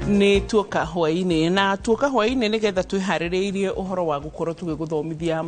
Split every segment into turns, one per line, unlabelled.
Nĩ tuoka hwainĩ, na tuoka hwainĩ nĩgetha twĩharĩrĩirie ũhoro wa gũkorwo tũgĩgũthomithia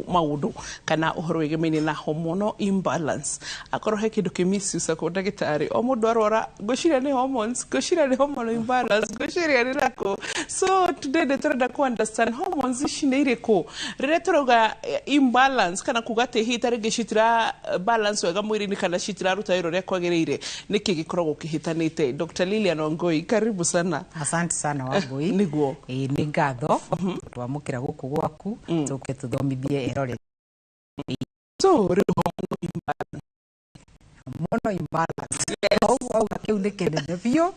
maũndũ kana ũhoro wĩgemaine na hormonal imbalance. Akorwo he kĩndũ kĩmisucagwo ndagĩtarĩ, o mũndũ arwara, ngwĩciria nĩ hormones, ngwĩciria nĩ hormonal imbalance, ngwĩciria nĩ nako. So today nĩ tũrenda ku understand hormones ici nĩ irĩkũ, rĩrĩa tũrauga imbalance, kana kuga atĩ hihi ta rĩngĩ citira balance wega mwĩrĩ-inĩ kana citiraruta wĩra ũrĩa kwagĩrĩire, nĩkĩ gĩkoragwo kĩhĩtanĩte? Dr. Lilian Wangui, karibu sana.
Asante sana, Wangui.
Nĩguo.
Ĩĩ, nĩ ngatho twamũkĩra gũkũ gwaku tũke tũthomithie erore.
So rĩu hormonal imbalance.
Hormonal imbalance, ũguo auga, kĩu nĩ kĩnene biũ,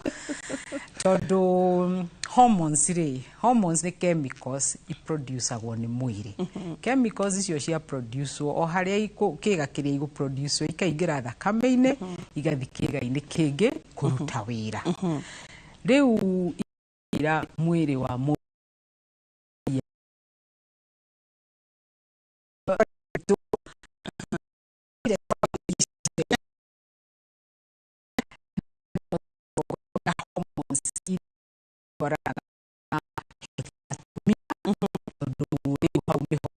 tondũ hormones rĩ, hormones nĩ chemicals iproducagwo nĩ mwĩrĩ. Chemicals icio cia producewo o harĩa kĩga kĩrĩa igũproducwo, ikaingĩra thakame-inĩ, igathiĩ kĩga-inĩ kĩngĩ kũruta wĩra. Rĩu ira mwĩrĩ wa mũndũ na hormones itwaranaga na atumia, tondũ rĩu hau nĩho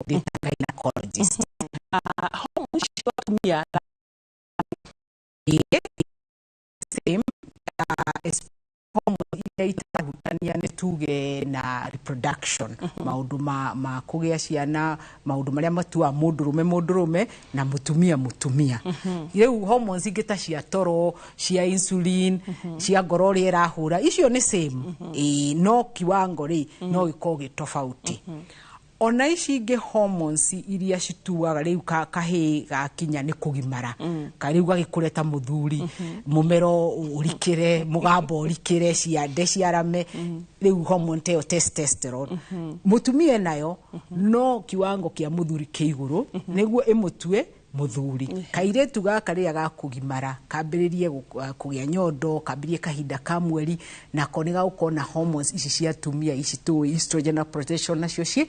ndĩ ta gynecologist.
Hormones cia atumia?
Ĩĩ, same, hormone iria itarahutania nĩ tuge na reproduction, maũndũ ma kũgĩa ciana, maũndũ marĩa matuaga mũndũrũme mũndũrũme na mũtumia mũtumia. Rĩu hormones ingĩ ta cia toro, cia insulin, cia ngoro ũrĩa ĩrahũra, icio nĩ same. Ĩĩ, no kiwango rĩ no gĩkorwo gĩ tofauti. Ona ici ingĩ hormones iria cituaga rĩu kahĩĩ gakinya nĩ kũgimara, ka rĩu gagĩkũre ta mũthuri, mũmero ũrikĩre, mũgambo ũrikĩre, ciande ciarame, rĩu hormone ta ĩyo testosterone, mũtumia nayo no kiwango kĩa mũthuri kĩ igũrũ nĩguo ĩmũtue mũthuri. Kairĩtu gaka rĩrĩa gakũgimara, kambĩrĩrie kũgĩa nyondo, kambĩrĩrie kahinda ka mweri, nako nĩ gagũkorwo na hormones ici cia atumia ici tũĩ, estrogen na progesterone, nacio ciĩ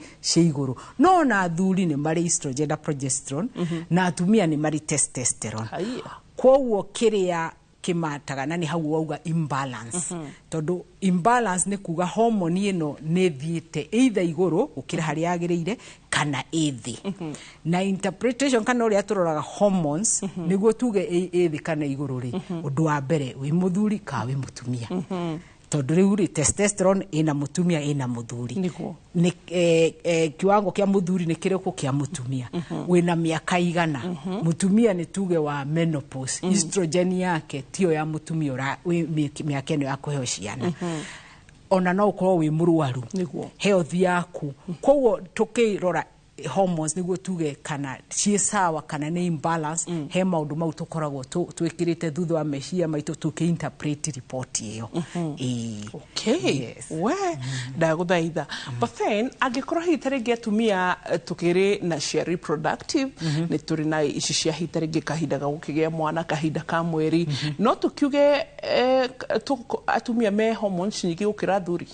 igũrũ. No ona athuri nĩ marĩ estrogen na progesterone, na atumia nĩ marĩ testosterone.
Haiya.
Koguo kĩrĩa kĩmataga na nĩ hau wauga imbalance, tondũ imbalance nĩ kuga hormone ĩno nĩ ĩthiĩte either igũrũ gũkĩra harĩa yagĩrĩire kana ĩ thĩ. Na interpretation kana ũrĩa tũroraga hormones nĩguo tuge ĩ thĩ kana igũrũ rĩ, ũndũ wa mbere, wĩ mũthuri kana wĩ mũtumia, tondũ rĩu rĩ testosterone ĩna mũtumia, ĩna mũthuri. Nĩ kiwango kĩa mũthuri nĩ kĩrĩkũ, kĩa mũtumia, wĩna mĩaka igana. Mũtumia nĩ tuge wa menopause, estrogen yake tiyo ya mũtumia wĩ mĩaka ĩno ya kũheo ciana. Ona no ũkorwo wĩ mũrwaru, health yaku. Koguo tũkĩrora hormones nĩguo tuge kana ciĩ sawa kana nĩ imbalance, he maũndũ mau tũkoragwo twĩkĩrĩte thutha wa meciria maitũ tũkĩ-interpret report ĩyo. Ĩĩ.
Okay.
Yes.
We ndagũthaitha, but then angĩkorwo hihi ta rĩngĩ atumia tũkĩrĩ na cia reproductive, nĩ tũrĩ na ici cia hihi ta rĩngĩ kahinda ga gũkĩgĩa mwana, kahinda ka mweri, no tũkiuge atumia me hormones nyingĩ gũkĩra athuri?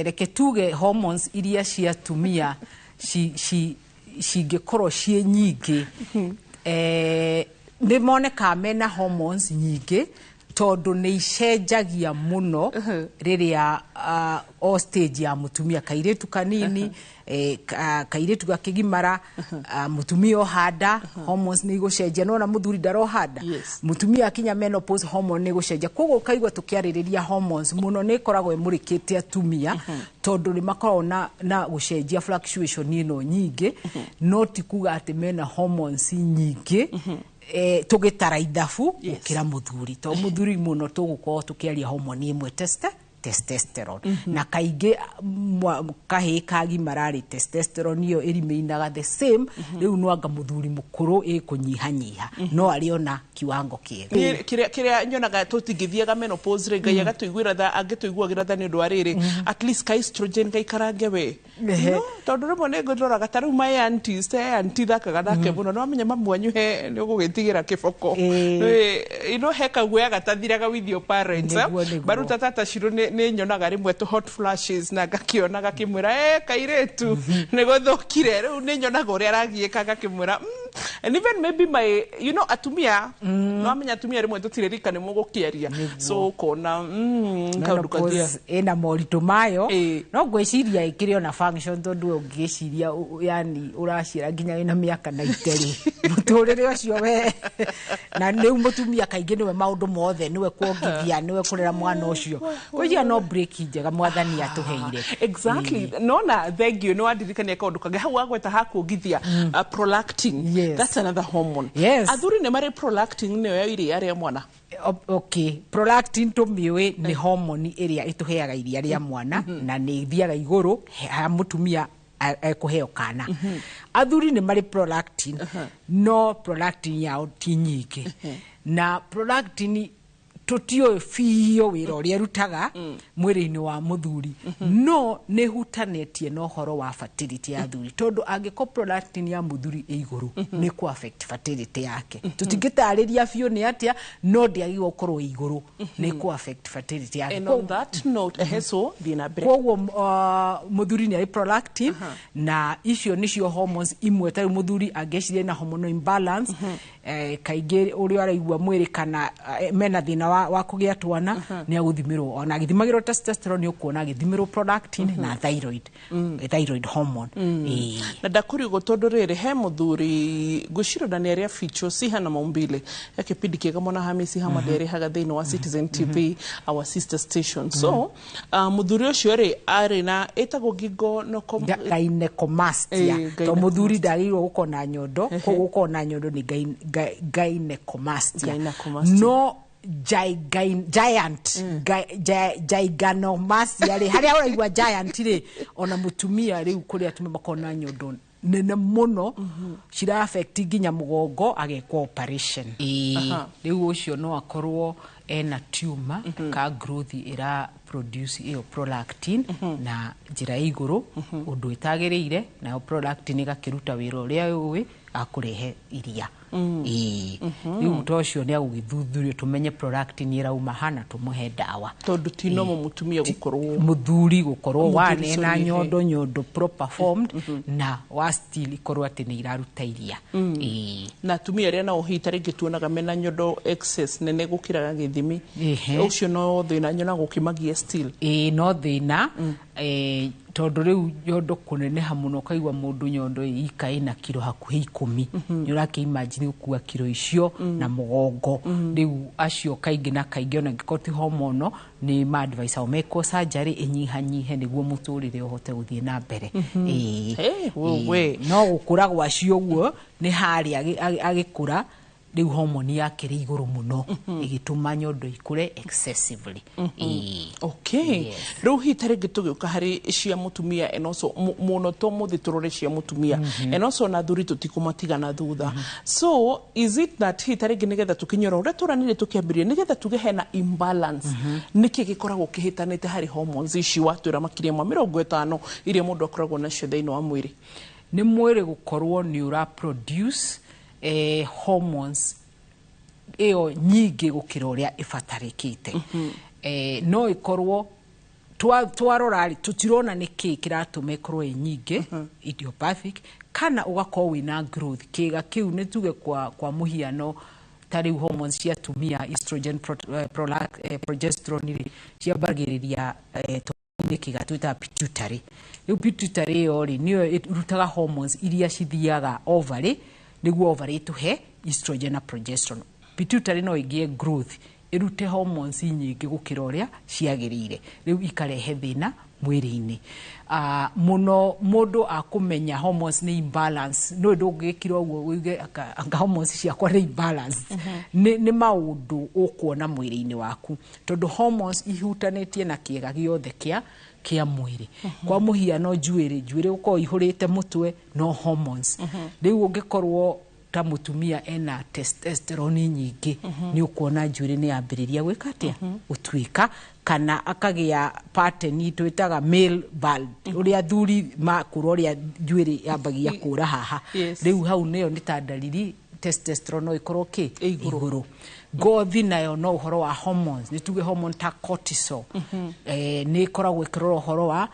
Reke tuge hormones iria cia atumia cingĩkorwo ciĩ nyingĩ, nĩ monekaga mena hormones nyingĩ tondũ nĩ icenjagia mũno rĩrĩa o stage ya mũtumia, kairĩtu kanini, kairĩtu gakĩgimara, mũtumia ohanda, hormones nĩ igũcenjia. Nona mũthuri ndarohanda. Mũtumia akinya menopause, hormone nĩ igũcenjia. Koguo ũkaigua tũkĩarĩrĩria hormones mũno nĩ ĩkoragwo ĩmũrĩkĩte atumia, tondũ nĩ makoragwo na gũcenjia, fluctuation ĩno nyingĩ. No ti kuga atĩ mena hormones nyingĩ tũgĩtara ithabu gũkĩra mũthuri, tondũ mũthuri mũno tũgũkorwo tũkĩaria hormone ĩmwe, testosterone. Na kaingĩ kahĩĩ kagimara rĩ, testosterone ĩyo ĩrimainaga the same. Rĩu nwanga mũthuri mũkũrũ ĩkũnyihanyiha, no arĩ ona kiwango kĩega.
Niĩ kĩrĩa nyonaga, tũtingĩthiaga menopause rĩ, Ngai agatũiguĩra tha, angĩtũiguagĩra tha nĩ ũndũ wa rĩrĩ, at least ka estrogen gaikarange we. No tondũ rĩmwe nĩ ngũroraga ta rĩu my aunties, ta auntie thakaga nake mũno, nĩ wamenya mamu wanyu he nĩ ũgũgĩtigĩra kĩboko. He kaguoya gatathiraga with your parents, eh?
Nĩguo.
Baru ta tata Shiro nĩ nyonaga rĩmwe tũ hot flashes na ngakĩona gakĩmwĩra, "Eh, kairĩtu nĩ gũthũkire." Rĩu nĩ nyonaga ũrĩa aragiĩka, ngakĩmwĩra, And even maybe my atumia no amenya atumia rimwe tutirerika ni mugukiaria, so ukona kaundu kagia.
Menopause ĩna moritũ mayo.
Ĩĩ.
No ngwĩciria ĩkĩrĩ ona function, tondũ we ũngĩciria yani ũraciara nginya wĩna mĩaka 90 rĩ, mũtũrĩre ũcio we na rĩu mũtumia kaingĩ nĩwe maũndũ mothe, nĩwe kuongithia, nĩwe kũrera mwana ũcio, ngwĩciria no break njega Mwathani atũheire.
Exactly. Nona thank you, no wandirikania kaundu kangĩ hau wagweta hakuongithia, prolactin.
Yes.
That's another hormone.
Yes.
Athuri nĩ marĩ prolactin, nĩyo ya iria rĩa mwana.
Okay, prolactin tũmĩũĩ nĩ homoni ĩrĩa ĩtũheaga iria rĩa mwana, na nĩ ĩthiaga igũrũ ha mũtumia ekũheo kana. Athuri nĩ marĩ prolactin, no prolactin yao ti nyingĩ, na prolactin tũtiũĩ biũ wĩra ũrĩa ĩrutaga mwĩrĩ-inĩ wa mũthuri, no nĩ hutanĩtie na ũhoro wa fertility ya athuri, tondũ angĩkorwo prolactin ya mũthuri ĩ igũrũ, nĩ kũ affect fertility yake. Tũtingĩtarĩria biũ nĩ atĩa, no ndĩagĩrĩirwo gũkorwo ĩ igũrũ, nĩ kũ affect fertility yake.
And on that note, ehe, so thiĩ na mbere.
Koguo mũthuri nĩ arĩ prolactin, na icio nĩcio hormones imwe. Ta rĩu mũthuri angĩciria na hormonal imbalance, kaingĩ ũrĩa araigua mwĩrĩ kana mena thĩna wa kũgĩa twana, nĩ agũthimĩrwo, ona agĩthimagĩrwo testosterone, nĩ ũkuona agĩthimĩrwo prolactin na thyroid hormone. Ĩĩ.
Na ndakũrigwo, tondũ rĩrĩ he mũthuri ngwĩciria na nĩ arĩa ficho Siha na Maumbile ya kĩpindi kĩega mwana Hamisi Hamad ĩrĩhaga thĩinĩ wa Citizen TV, our sister station. So mũthuri ũcio rĩ arĩ na ĩtagwo ngingo no
Gynecomastia.
Ĩĩ.
To mũthuri ndagĩrĩirwo gũkorwo na nyondo, koguo gũkorwo na nyondo nĩ gynecomastia.
Gynecomastia.
No giant gigantomastia rĩ, harĩa ũraigua giant rĩ, ona mũtumia rĩu kũrĩ atumia makorwo na nyondo nene mũno cira affect nginya mũgongo, agekwo operation. Ĩĩ, rĩu ũcio no akorwo ena tumor ka growth ĩra produce ĩyo prolactin na njĩra ya igũrũ ũndũ ĩtagĩrĩire, nayo prolactin ĩgakĩruta wĩra ũrĩa ũĩ akũrehe iria. Ĩĩ, rĩu ta ũcio nĩ agũgĩthuthurio tũmenye prolactin ĩrauma hana, tũmũhe ndawa.
Tondũ ti nomo mũtumia gũkorwo
Mũthuri gũkorwo
Mũthuri,
wanena
sorry,
nyondo proper formed na wa still ikorwo atĩ nĩ iraruta iria. Ĩĩ.
Na atumia arĩa nao hihi tarĩngĩ tuonaga mena nyondo excess nene gũkĩra gĩthimi, ũcio no thĩna nyonaga ũkĩmagia still.
Ĩĩ, no thĩna, tondũ rĩu nyondo kũneneha mũno, ũkaigua mũndũ nyondo ika ĩna kiro hakuhĩ 10, nĩ ũrakĩ imagine gũkua kiro icio na mũgongo. Rĩu acio kaingĩ na kaingĩ, ona angĩkorwo ti hormonal, nĩ ma advice ao mekwo surgery ĩnyihanyihe nĩguo mũtũrĩre ũhote gũthiĩ na mbere. Ĩĩ.
Hey, we.
Ĩĩ. No gũkũra gwacio ũguo nĩ harĩa agĩkũra rĩu homoni yake rĩ igũrũ mũno, ĩgĩtũma nyondo ikũre excessively. Ĩĩ.
Okay.
Yes.
Rĩu hihi tarĩngĩ tũgĩũka harĩ cia mũtumia, and also mũno to mũthĩ tũrore cia mũtumia, and also na thuri tũtikũmatigana thutha. So is it that hihi tarĩngĩ nĩgetha tũkinyora ũrĩa tũranire tũkĩambĩrĩria, nĩgetha tuge hena imbalance, nĩkĩ gĩkoragwo kĩhĩtanĩte harĩ hormones ici watwĩra makĩria ma 50 iria mũndũ akoragwo nacio thĩinĩ wa mwĩrĩ?
Nĩ mwĩrĩ gũkorwo nĩ ũra produce hormones ĩyo nyingĩ gũkĩra ũrĩa ĩbatarĩkĩte. No ĩkorwo twarora rĩ, tũtirona nĩ kĩĩ kĩratũma ĩkorwo ĩ nyingĩ, idiopathic, kana ũgakorwo wĩna growth kĩga kĩu. Nĩ tuge kwa mũhiano, ta rĩu hormones cia atumia, estrogen, progesterone rĩ, ciambagĩrĩria nĩ kĩga twĩtaga pituitary. Rĩu pituitary ĩyo rĩ, nĩyo ĩrutaga hormones iria cithiaga ovary nĩguo ovary ĩtũhe estrogen na progesterone. Pituitary no ĩgĩe growth ĩrute hormones nyingĩ gũkĩra ũrĩa ciagĩrĩire, rĩu ikarehe thĩna mwĩrĩ-inĩ. Mũno mũndũ akũmenya hormones nĩ imbalance, no ndũngĩkira ũguo uige anga hormones ciakwa nĩ imbalance. Nĩ maũndũ ũkuona mwĩrĩ-inĩ waku, tondũ hormones ihutanĩtie na kĩega gĩothe kĩa mwĩrĩ. Kwa mũhiano njuĩrĩ gũkorwo ihũrĩte mũtwe no hormones. Rĩu ũngĩkorwo ta mũtumia ena testosterone nyingĩ, nĩ ũkuona njuĩrĩ nĩ yambĩrĩria gwĩka atĩa, gũtuĩka, kana akagĩa pattern twĩtaga male bald, ũrĩa athuri makũra, ũrĩa njuĩrĩ yambagia kũra haha. Rĩu hau nĩyo nĩ ta ndariri testosterone no ĩkorwo kĩ
Ĩ igũrũ.
Igũrũ. Ngothi nayo no ũhoro wa hormones, nĩ tuge hormone ta cortisol, nĩ ĩkoragwo ĩkĩrora ũhoro wa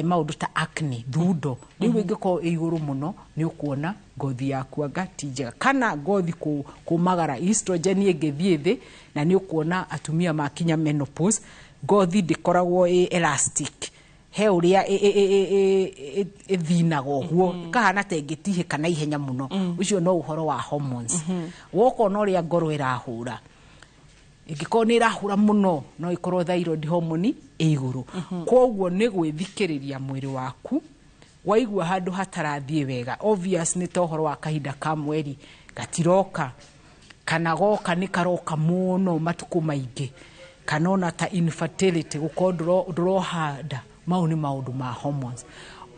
Maũndũ ta acne, thundo, rĩu ĩngĩkorwo ĩ igũrũ mũno, nĩ ũkuona ngothi yaku anga ti njega, kana ngothi kũmagara. Estrogen ĩngĩthiĩ thĩ, na nĩ ũkuona atumia makinya menopause, ngothi ndĩkoragwo ĩ elastic, he ũrĩa ĩthinaga ũguo, ĩkahana ta ĩngĩtihĩka na ihenya mũno. Ũcio no ũhoro wa hormones. Wokona ũrĩa ngoro ĩrahũra, ĩngĩkorwo nĩ ĩrahũra mũno, no ĩkorwo thyroid hormone ĩ igũrũ. Koguo nĩ gwĩthikĩrĩria mwĩrĩ waku. Waigua handũ hatarathiĩ wega, obvious nĩ ta ũhoro wa kahinda ka mweri gatiroka, kana goka nĩ karoka mũno matukũ maingĩ, kana ona ta infertility, gũkorwo ndũroha nda, mau nĩ maũndũ ma hormones.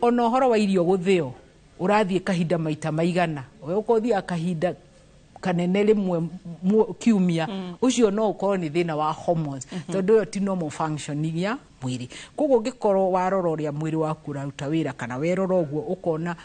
Ona ũhoro wa irio gũthĩo, ũrathiĩ kahinda maita maigana, we ũkorwo ũthiaga kahinda kanene rĩmwe kiumia, ũcio no ũkorwo nĩ thĩna wa hormones, tondũ ĩyo ti normal functioning ya mwĩrĩ. Koguo ũngĩkorwo warora ũrĩa mwĩrĩ waku ũraruta wĩra, kana werora ũguo ũkona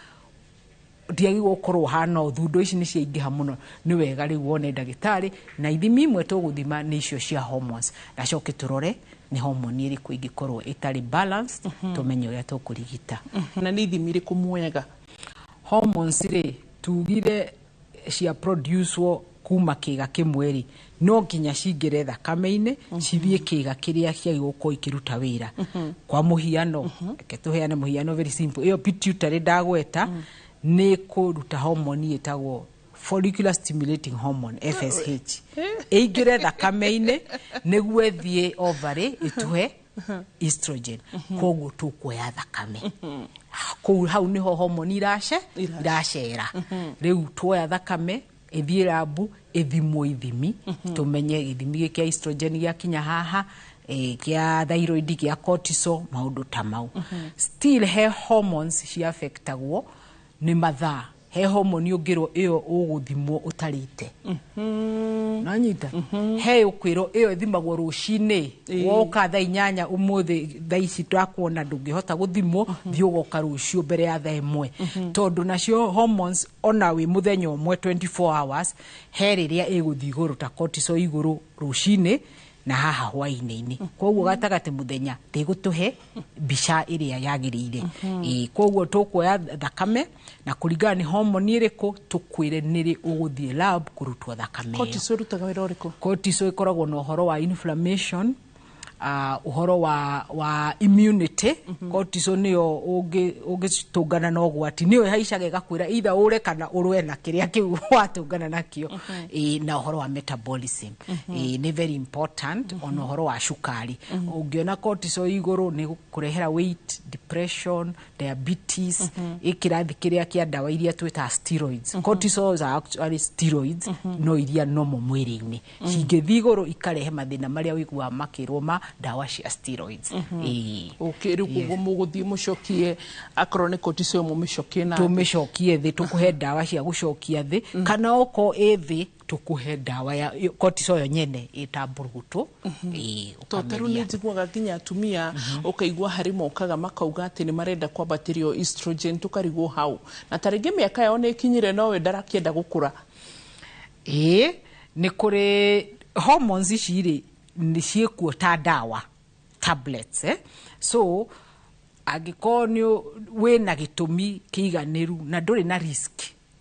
ndiagĩrĩirwo gũkorwo hana ũũ, thundo ici nĩ ciaingĩha mũno, nĩ wega rĩu wone ndagĩtarĩ. Na ithimi imwe tũgũthima nĩ icio cia hormones, na coke tũrore nĩ hormone ĩrĩkũ ĩngĩkorwo ĩtarĩ balanced, tũmenye ũrĩa tũkũrigita.
Na nĩ ithimi irĩkũ muoyaga?
Hormones rĩ, tugire cia producewo kuma kĩga kĩmwe rĩ, no nginya cingĩre thakame-inĩ, cithiĩ kĩga kĩrĩa ciagĩrĩirwo gũkorwo ikĩruta wĩra. Kwa mũhiano, reke tũheane mũhiano very simple. Ĩyo pituitary ndagweta nĩ kũruta hormone ĩtagwo follicular stimulating hormone, FSH, ĩingĩre thakame-inĩ nĩguo ĩthiĩ ovary ĩtũhe estrogen. Koguo tũkuoya thakame kũu, hau nĩho hormone iracera. Rĩu tuoya thakame, ĩthiĩ lab, ĩthimwo ithimi, tũmenye gĩthimi gĩkĩ kĩa estrogen gĩakinya haha, kĩa thyroid, gĩa cortisol, maũndũ ta mau. Still he hormones ciaffectagwo nĩ mathaa. He hormone ũngĩrwo ĩyo ũgũthimwo ũtarĩte, nanyita, he ũkwĩrwo ĩyo ĩthimagwo rũcinĩ, woka thaa 8 ũmũthĩ, thaa ici twakuona ndũngĩhota gũthimwo, thiĩ ũgoka rũciũ mbere ya thaa 1, tondũ nacio hormones ona wĩ mũthenya ũmwe, 24 hours, he rĩrĩa ĩgũthiĩ igũrũ, ta cortisol igũrũ rũcinĩ na haha hwainĩ-inĩ. Koguo gatagatĩ mũthenya ndĩgũtũhe mbica ĩrĩa yagĩrĩire. Ĩĩ, koguo tũkuoya thakame, na kũringana nĩ hormone ĩrĩkũ, tũkwĩre nĩrĩ ũgũthiĩ lab kũrutwo thakame ĩyo.
Cortisol ĩrutaga wĩra ũrĩkũ?
Cortisol ĩkoragwo na ũhoro wa inflammation, ũhoro wa immunity. Cortisol nĩyo ũngĩtũngana na ũgwati, nĩyo ĩhaicaga ĩgakwĩra either ũre kana ũrũe na kĩrĩa kĩu watũngana nakĩo. Ĩĩ, na ũhoro wa metabolism. Ĩĩ, nĩ very important. Ona ũhoro wa cukari, ũngĩona cortisol igũrũ, nĩ gũkũrehera weight, depression, diabetes, ĩ kĩrathi kĩrĩa kĩa ndawa iria twĩtaga steroids. Cortisols are actually steroids, no iria normal mwĩrĩ-inĩ cingĩthiĩ igũrũ ikarehe mathĩna marĩa ũiguaga makĩrwo ma ndawa cia steroids. Ĩĩ.
Okay, rĩu koguo mũgũthiĩ mũcokie, akorwo nĩ cortisol mũmĩcokie na
Tũmĩcokie thĩ, tũkũhe ndawa cia gũcokia thĩ, kana okorwo ĩ thĩ, tũkũhe ndawa ya cortisol yo nyene ĩta mbũrũgũtũ. Ĩĩ,
to tarĩu
ũkameria.
Nĩ njiguaga nginya atumia ũkaigua harĩ mokaga makauga atĩ nĩ marenda kwambatĩrio estrogen, tũkarigwo hau, na ta rĩngĩ mĩaka yao nĩ ĩkinyire, nowe ndarakĩenda gũkũra.
Ĩĩ, nĩ kũrĩ hormones ici rĩ, nĩ ciĩkuo ta ndawa, tablets, eh? So angĩkorwo nĩ wĩna gĩtũmi kĩiganĩru na ndũrĩ na risk,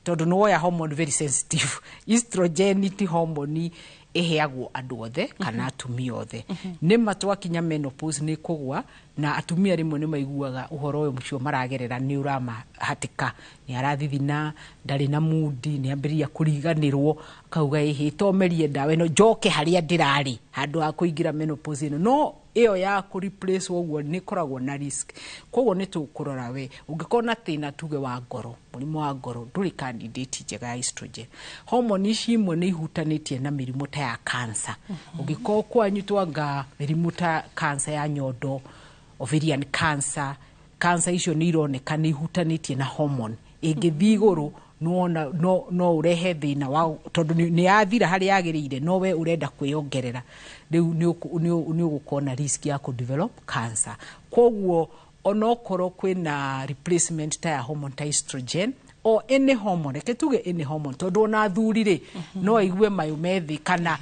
tondũ nĩ woya hormone very sensitive. Estrogen ti hormone ĩheagwo andũ othe kana atumia othe. Nĩ ma twakinya menopause nĩ kũgwa, na atumia rĩmwe nĩ maiguaga ũhoro ũyũ mũcio maragerera nĩ ũramahatĩka, nĩ arathithina, ndarĩ na mundi, nĩ ambĩrĩria kũriganĩrwo, akauga ĩhĩ tomerie ndawa ĩno njoke harĩa ndĩrarĩ handũ ha kũingĩra menopause ĩno. No ĩyo ya kũ replace ũguo nĩ ĩkoragwo na risk. Koguo nĩ tũkũrora we ũngĩkorwo na thĩna tuge wa ngoro, mũrimũ wa ngoro, ndũrĩ candidate njega ya estrogen. Hormone ici imwe nĩ ihutanĩtie na mĩrimũ ta ya cancer. Ũngĩkorwo kwanyu twanga mĩrimũ ta cancer ya nyondo, ovarian cancer, cancer icio nĩ ironeka nĩ ihutanĩtie na hormone ĩngĩthiĩ igũrũ. Nĩwona no ũrehe thĩna wa tondũ nĩ yathira harĩa yagĩrĩire, no we ũrenda kwĩyongerera, rĩu nĩ ũgũkorwo na risk ya kũ develop cancer. Koguo onokorwo kwĩna replacement ta ya hormone ta estrogen, O any hormone, reke tuge any hormone, tondu ona athuri rĩ no aigue mayũ methĩ kana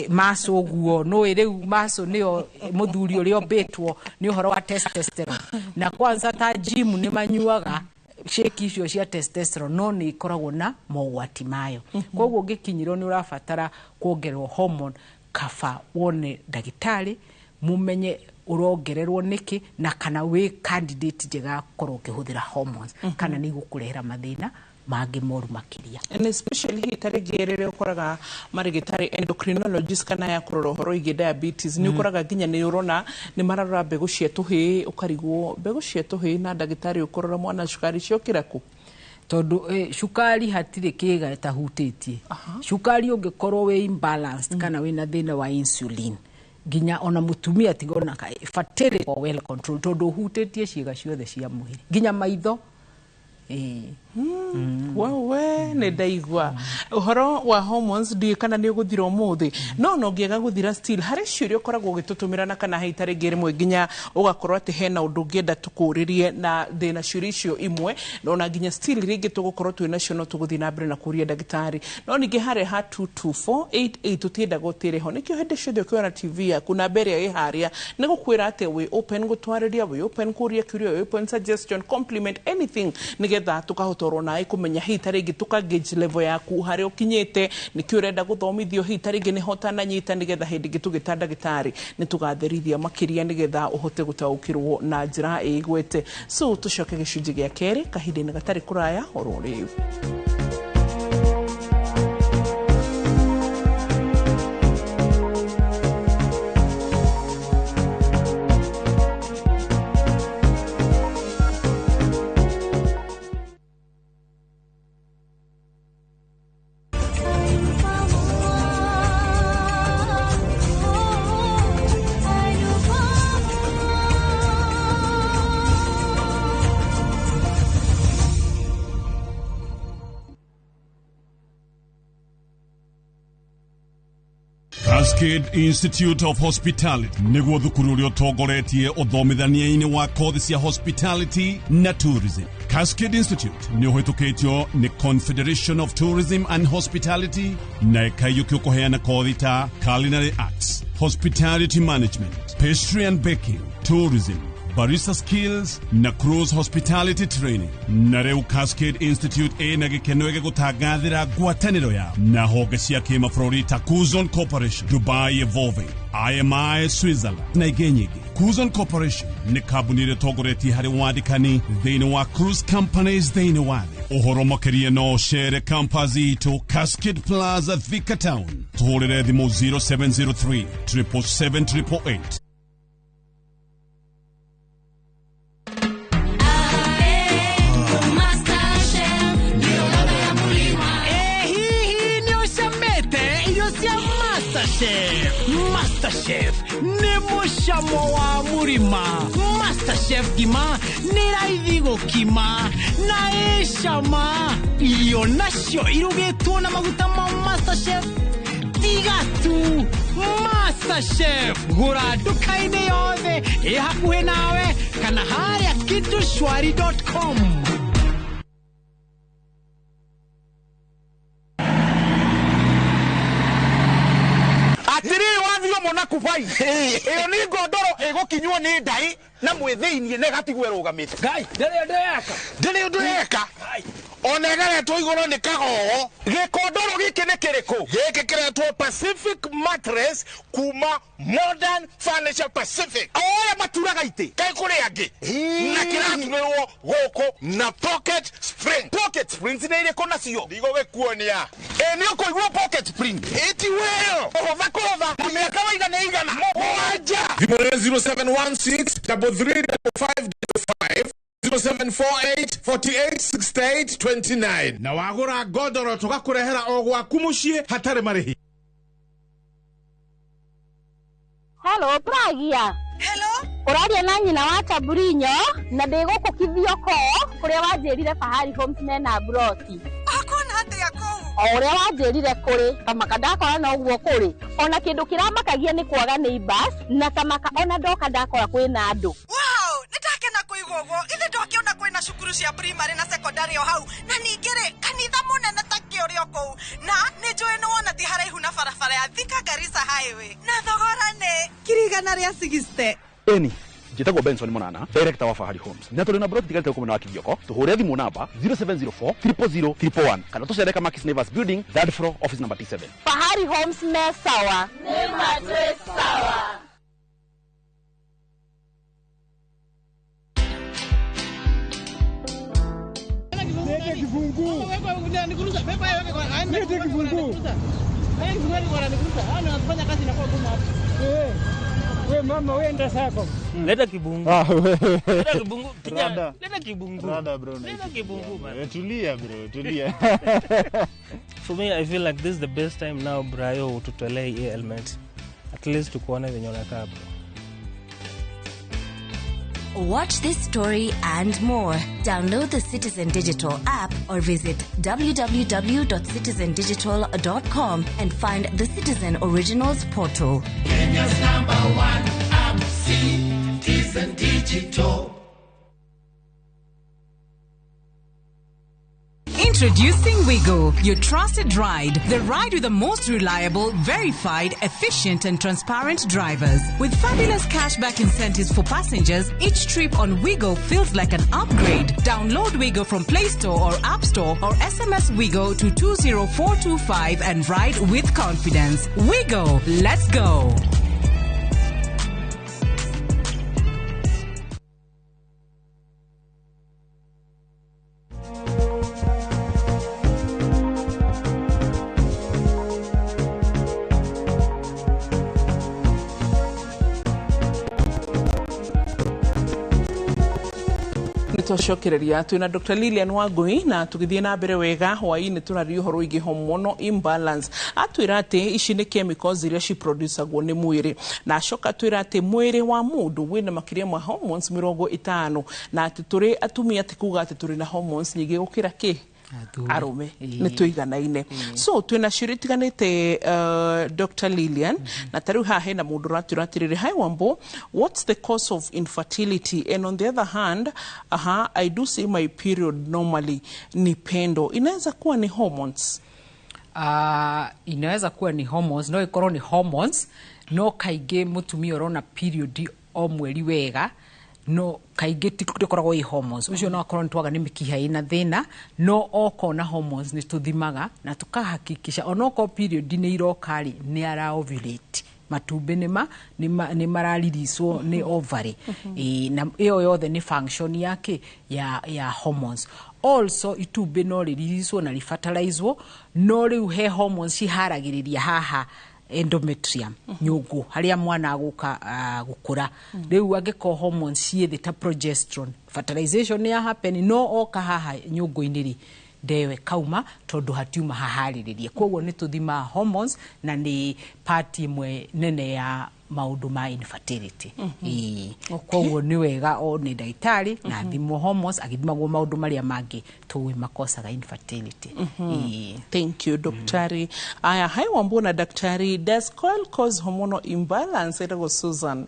maco ũguo. No rĩu maco nĩyo mũthuri ũrĩa ũmbĩtwo nĩ ũhoro wa testosterone, na kwanza ta gym nĩ manyuaga shake icio cia testosterone, no nĩ ikoragwo na mogwati mayo. Koguo ũngĩkinyĩrwo nĩ ũrabatara kuongererwo hormone, kaba wone ndagĩtarĩ mumenye ũrongererwo nĩkĩ na kana wĩ candidate njega ya gũkorwo ũkĩhũthĩra hormones kana nĩ igũkũrehera mathĩna mangĩ moru makĩria.
And especially hihi ta rĩngĩ rĩrĩa ũkoraga marĩgĩtarĩ endocrinologist kana ya kũrora ũhoro wĩgiĩ diabetes, nĩ ũkoraga nginya nĩ ũrona nĩ mararora mbegũ cia tũhĩĩ, ũkarigwo mbegũ cia tũhĩĩ na ndagĩtarĩ ũkũrora mwana cukari ciokĩra kũ?
Tondu cukari hatirĩ kĩga ĩtahutĩtie. Cukari ũngĩkorwo wĩ imbalanced kana wĩna thĩna wa insulin, nginya ona mũtumia tiga ona fertility well control, tondu ũhutĩtie ciĩga ciothe cia mwĩrĩ nginya maitho.
Wewe nĩ ndaigua ũhoro wa hormones, ndiũĩ kana nĩ ũgũthira ũmũthĩ, no ũngĩaga gũthira, still harĩ ciũria ũkoragwo ũgĩtũtũmĩra na kana hau tarĩngĩ rĩmwe nginya ũgakorwo atĩ hena ũndũ ũngĩenda tũkũrĩrie na ndĩna ciũria icio imwe, na ona nginya still rĩngĩ tũgũkorwo twĩ nacio, no tũgũthiĩ na mbere na kũria ndagĩtarĩ. No ningĩ harĩa ha 22488 tũtiendaga ũtĩre ho, nĩkĩo hĩndĩ ciothe ũkĩona TV yaku namba ĩrĩa ĩ harĩa nĩ gũkwĩra atĩ wĩ open gũtwarĩria, wĩ open kũria kĩũria, wĩ open suggestion, compliment, anything, nĩgetha tũkahota oro nawe kũmenya hihi ta rĩngĩ tũka gauge level yaku harĩa ũkinyĩte, nĩkĩo ũrenda gũthomithio, hihi ta rĩngĩ nĩho ũtananyita, nĩgetha hĩndĩ ĩngĩ tũgĩta ndagĩtarĩ nĩ tũgatherithia makĩria nĩgetha ũhote gũtaũkĩrwo na njĩra ĩgwete. So tũcoke gĩcunjĩ gĩa kerĩ kahinda-inĩ gatarĩ kũraya oro rĩu.
Cascade Institute of Hospitality nĩguo thukuru ũrĩa ũtongoretie ũthomithania-inĩ wa kothi cia hospitality na tourism. Cascade Institute nĩ ũhĩtũkĩtio nĩ Confederation of Tourism and Hospitality na ĩkaiyũkio kũheana kothi ta culinary arts, hospitality management, pastry and baking, tourism, barista skills na cruise hospitality training. Na rĩu Cascade Institute ĩna gĩkeno gĩgũtangathĩra ngwatanĩro yao na honge cia kĩmabũrũri ta Cuzon Corporation, Dubai Evolving, IMI Switzerland na ingĩ nyingĩ. Cuzon Corporation nĩ kambuni ĩrĩa ĩtongoretie harĩ wandĩkani thĩinĩ wa cruise companies thĩinĩ wa thĩ. Ũhoro makĩria no ũcere campus itũ Cascade Plaza, Thika Town. Tũhũrĩre thimũ 0703 777 888.
Hihi nĩ ũcamĩte irio cia MasterChef? MasterChef nĩ mũcamo wa mũrima. MasterChef ngima nĩ raithi gũkima na ĩcama. Irio nacio irugĩtwo na maguta ma MasterChef, tiga tu MasterChef. Gũra nduka-inĩ yothe ĩ hakuhĩ nawe kana harĩa kitushwari.com.
Atiriri, wathiĩ ũmona kubai ĩyo nĩ ngondoro ĩgũkinywo nĩ ndai na mwĩthĩiniĩ na ĩgatigwo ĩrũgamĩte.
Ngai, ndĩrĩ ũndũ yeka.
Ndĩrĩ ũndũ yeka, ona ĩgaretwo igũrũ nĩ kagogo. Gĩkondoro gĩkĩ nĩ kĩrĩkũ? Gĩkĩ kĩretwo Pacific Mattress kuma Modern Furniture Pacific, o ũrĩa maturaga itĩ kaĩ kũrĩ angĩ, na kĩraturĩrwo gũkũ na pocket spring. Pocket springs nĩ irĩkũ nacio? Ndigũgĩkuonia. Ĩ nĩ ũkũigua pocket spring ĩti wĩyo kũhũtha kũhũtha na mĩaka waiga nĩ igana mũgwanja.
Thimũ nĩ 0716 33 55 0748 48 68 29, na wagũra ngondoro tũgakũrehera o gwaku mũciĩ hatarĩ marĩhi.
Hello, Pragia.
Hello?
Ũraria na nyina wa Taburinyo na ndĩ gũkũ Kithioko kũrĩa wanjĩrire Fahari Homes mena mburoti.
Ũkuona atĩa kũu?
O ũrĩa wanjĩrire kũrĩ, tamaka ndakora noguo kũrĩ. Ona kĩndũ kĩramakagia nĩ kwaga neighbors, na tamaka ona ndoka ndakora kwĩna andũ.
Wow, nĩ ndakena. Kũigwo ũguo ithe ndwakĩona kwĩna cukuru cia primary na secondary o hau, na ningĩ rĩ, kanitha mũnene ta kĩ ũrĩ o kũu, na nĩ njũĩ nĩ wona ti haraihu na barabara ya Thika Garissa Highway, na thogora nĩ 160,000.
Eni njĩtagwo Benson Monana, director wa Fahari Homes, na tũrĩ na broti tigarĩte gũkũ mwena wa Kithioko. Tũhũre thimũ namba 0704 000 111 kana tũcere Kamakis Neighbors Building, third floor, office number T7.
Fahari Homes me sawa. Nĩ matwĩ sawa.
Lete kifunguu. Lete kifunguu. We mama, wenda sako.
Leta kibungu.
Ah, we.
Leta kibungu. Kijana,
Rada.
leta kibungu.
Rada, bro.
Leta kibungu, man.
Tulia, bro, tulia.
For me, I feel like this is the best time now, Brayo, tutolee hii element. At least tukuone venye unakaa, bro.
Watch this story and more. Download the Citizen Digital app or visit www.citizendigital.com and find the Citizen Originals portal.
Kenya's number one app, Citizen Digital.
Introducing Wigo, your trusted ride. The ride with the most reliable, verified, efficient, and transparent drivers. With fabulous cashback incentives for passengers, each trip on Wigo feels like an upgrade. Download Wigo from Play Store or App Store or SMS Wigo to 20425 and ride with confidence. Wigo, let's go.
Nĩ twacokereria twĩna Dr. Lilian Wangui na tũgĩthiĩ na mbere wega. Hwaĩ-inĩ tũraria ũhoro wĩgiĩ hormonal imbalance. Atwĩra atĩ ici nĩ chemicals iria ciproducagwo nĩ mwĩrĩ, na acoka atwĩra atĩ mwĩrĩ wa mũndũ wĩna makĩria ma hormones 50, na atĩ tũrĩ atumia ti kuga atĩ tũrĩ na hormones nyingĩ gũkĩra kĩ arũme, nĩ tũiganaine. So twĩna ciũria itiganĩte, Dr. Lilian, na ta rĩu haha hena mũndũ ũratwĩra atĩrĩrĩ, "Hi Wambo, what's the cause of infertility? And on the other hand, aha, I do see my period normally. Ni Pendo. Inaweza kuwa ni hormones?"
Inaweza kuwa ni hormones, no ikorwo ni hormones, no kaingĩ mũtumia ũrona period o mweri wega, no kaingĩ ndĩkoragwo ĩ hormones. Ũcio no akorwo nĩ twaga nĩ mĩkiha ĩna thĩna, no okona hormones nĩ tũthimaga na tũkahakikisha onokorwo period nĩ iroka rĩ, nĩ ara ovulate, matumbĩ nĩ maraririswo nĩ ovary. Ĩ, na ĩyo yothe nĩ function yake ya hormones. Also itumbĩ no rĩririswo na rĩfertilizwo, no rĩu he hormones ciharagĩrĩria haha endometrium, nyũngũ harĩa mwana agũka gũkũra. Rĩu angĩkorwo hormones ciĩ thĩ ta progesterone, fertilization nĩ ya happen, no oka haha nyũngũ-inĩ rĩ, ndewe kauma tondũ hatiuma haharĩrĩrie. Koguo nĩ tũthimaga hormones na nĩ part ĩmwe nene ya maũndũ ma infertility. Ĩĩ. Koguo nĩ wega o nĩ ndagĩtarĩ na thimwo hormones agĩthimagwo maũndũ marĩa mangĩ tũĩ makosaga infertility. Ĩĩ.
Thank you, daktari. Aya, "Hi Wambo na daktari, does coil cause hormonal imbalance?" Etagwo Susan.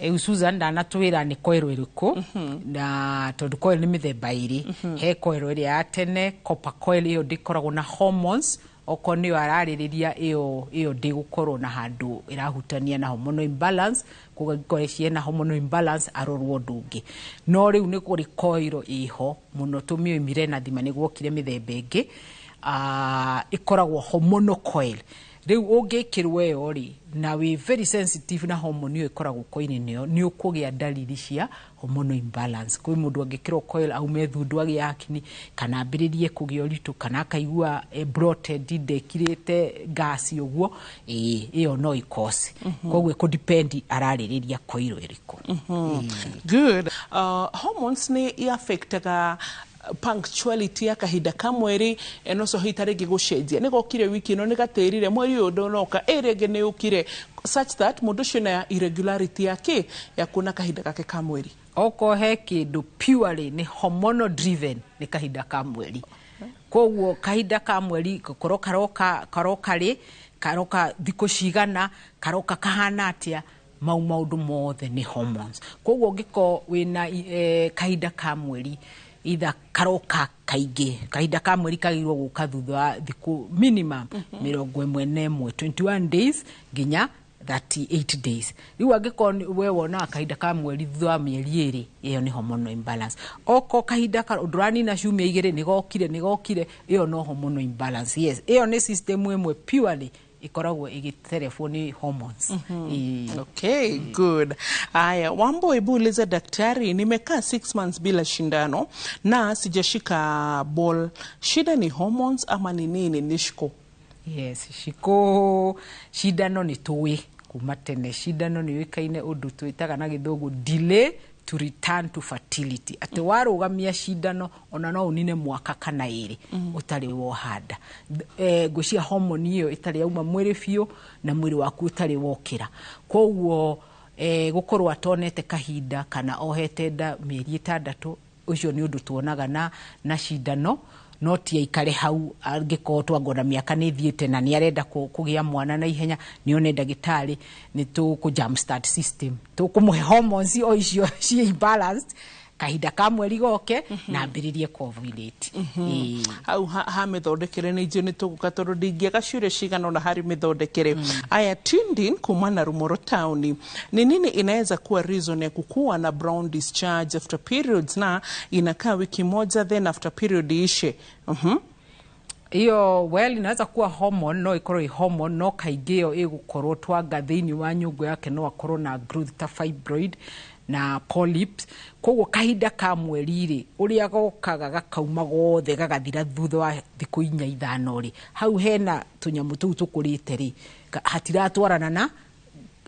Rĩu Susan ndanatwĩra nĩ coil ĩrĩkũ, na tondũ coil nĩ mĩthemba ĩrĩ. He coil ĩrĩa ya tene, copper coil, ĩyo ndĩkoragwo na hormones. Okorwo nĩyo ararĩrĩria, ĩyo ndĩgũkorwo na handũ ĩrahutania na hormonal imbalance. Koguo angĩkorwo ciena hormonal imbalance, arorwo ũndũ ũngĩ. No rĩu nĩ kũrĩ coil ĩho mũno tũmĩũĩ Mirena thima, nĩ gwokire mĩthemba ĩngĩ, ĩkoragwo hormonal coil. Rĩu ũngĩkĩrwo ĩyo rĩ, na wĩ very sensitive na hormone ĩyo ĩkoragwo coil-inĩ ĩyo, nĩ ũkũgĩa dalili cia hormonal imbalance. Kwĩ mũndũ angĩkĩrwo coil aume thundu, agĩe acne, kana ambĩrĩrie kũgĩa ũritũ, kana akaigua bloated, ndekirĩte gas ũguo. Ĩĩ, ĩyo no ĩkose. Koguo ĩkũ ararĩrĩria coil ĩrĩkũ.
Good. Hormones nĩ iaffectaga punctuality ya kahinda ka mweri, and also hita rĩngĩ gũcenjia, nĩ gokire wiki ĩno, nĩ gatĩrire, mweri ũyũ ndũnoka, ĩ rĩngĩ nĩ ũkire, such that mũndũ ũcio na irregularity yake ya kuona kahinda gake ka mweri.
Okorwo he kĩndũ purely nĩ hormonal driven, nĩ kahinda ka mweri. Koguo kahinda ka mweri korwo karoka, karoka rĩ, karoka thikũ cigana, karoka kahana atĩa. Mau maũndũ mothe nĩ hormones. Koguo ũngĩkorwo wĩna kahinda ka mweri itha karoka kaingĩ, kahinda ka mweri kagĩrĩirwo gũka thutha wa thikũ minimum 11, 21 days nginya 38 days. Rĩu angĩkorwo we wonaga kahinda ka mweri thutha wa mĩeri 2, ĩyo nĩ hormonal imbalance. Oko kahinda ka ndũranina ciumia 2 nĩ gokire, ĩyo no hormonal imbalance. Yes, ĩyo nĩ system ĩmwe purely ĩkoragwo ĩgĩterebwo nĩ hormones. Ĩĩ.
Okay, good. Aya, Wambo, hebu uliza daktari, nimekaa 6 months bila shindano na sijashika ball. Shida ni hormones ama ni nini? Nishko.
Yes, ciko cindano nĩ tũĩ kuma tene cindano nĩ yũĩkaine ũndũ twĩtaga na Gĩthũngũ delay to return to fertility, atĩ warũgamia cindano ona no ũnine mwaka kana 2 ũtarĩ wohanda. Ngwĩciria hormone ĩyo ĩtarĩ yauma mwĩrĩ biũ na mwĩrĩ waku ũtarĩ wokĩra. Koguo gũkorwo atonete kahinda kana ohete nda mĩeri 6, ũcio nĩ ũndũ tuonaga na cindano. No ti aikare hau, angĩkorwo twangona mĩaka nĩ ĩthiĩte na nĩ arenda kũgĩa mwana na ihenya, nĩ one ndagĩtarĩ, nĩ tũkũ jumpstart system, tũkũmũhe hormones o icio ciĩ imbalanced, kahinda ka mweri goke na ambĩrĩrie kuovulate. Ĩĩ.
Hau ha mĩthondekere nĩ njũĩ nĩ tũgũka, tondũ ndingĩaga ciũria cigana ũna harĩ mĩthondekere. Aya, Tindin kuma na Rumoro Town, ni nini inaweza kuwa reason ya kukuwa na brown discharge after periods na inakaa wiki moja, then after period iishe?
Iyo, well, inaweza kuwa hormone, no ikorwo ĩ hormone, no kaingĩ ĩyo ĩgũkorwo twanga thĩinĩ wa nyũngũ yake no akorwo na growth ta fibroid na polyps. Koguo kahinda ka mweri rĩ, ũrĩa gokaga gakauma gothe gagathira thutha wa thikũ 4, 5 rĩ, hau hena tũnyamũ tũu tũkũrĩte rĩ, hatiratwarana na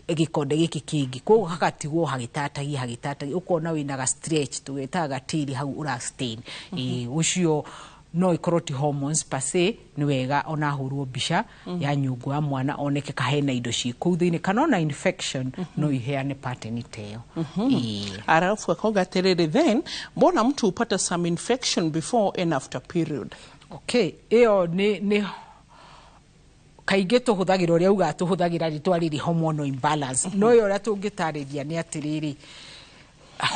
gĩkonde gĩkĩ kĩngĩ, koguo hagatigwo hagĩtatagia hagĩtatagia, ũkona wĩna ga stretch tũgetaga gatĩri hau ũra stain. Ĩĩ, ũcio no ikorwo ti hormones per se. Nĩ wega ona ahũrwo mbica ya nyũngũ ya mwana oneke kahena indo ciĩ kũu thĩinĩ, kana ona infection no iheane pattern ta ĩyo. Ĩĩ.
Alafu akauga atĩrĩrĩ, then mbona mtu hupata some infection before and after period?
Okay, ĩyo nĩ kaingĩ tũhũthagĩra ũrĩa ugaga, tũhũthagĩra rĩtwa rĩrĩ hormonal imbalance, no ĩyo ũrĩa tũngĩtarĩria nĩ atĩrĩrĩ,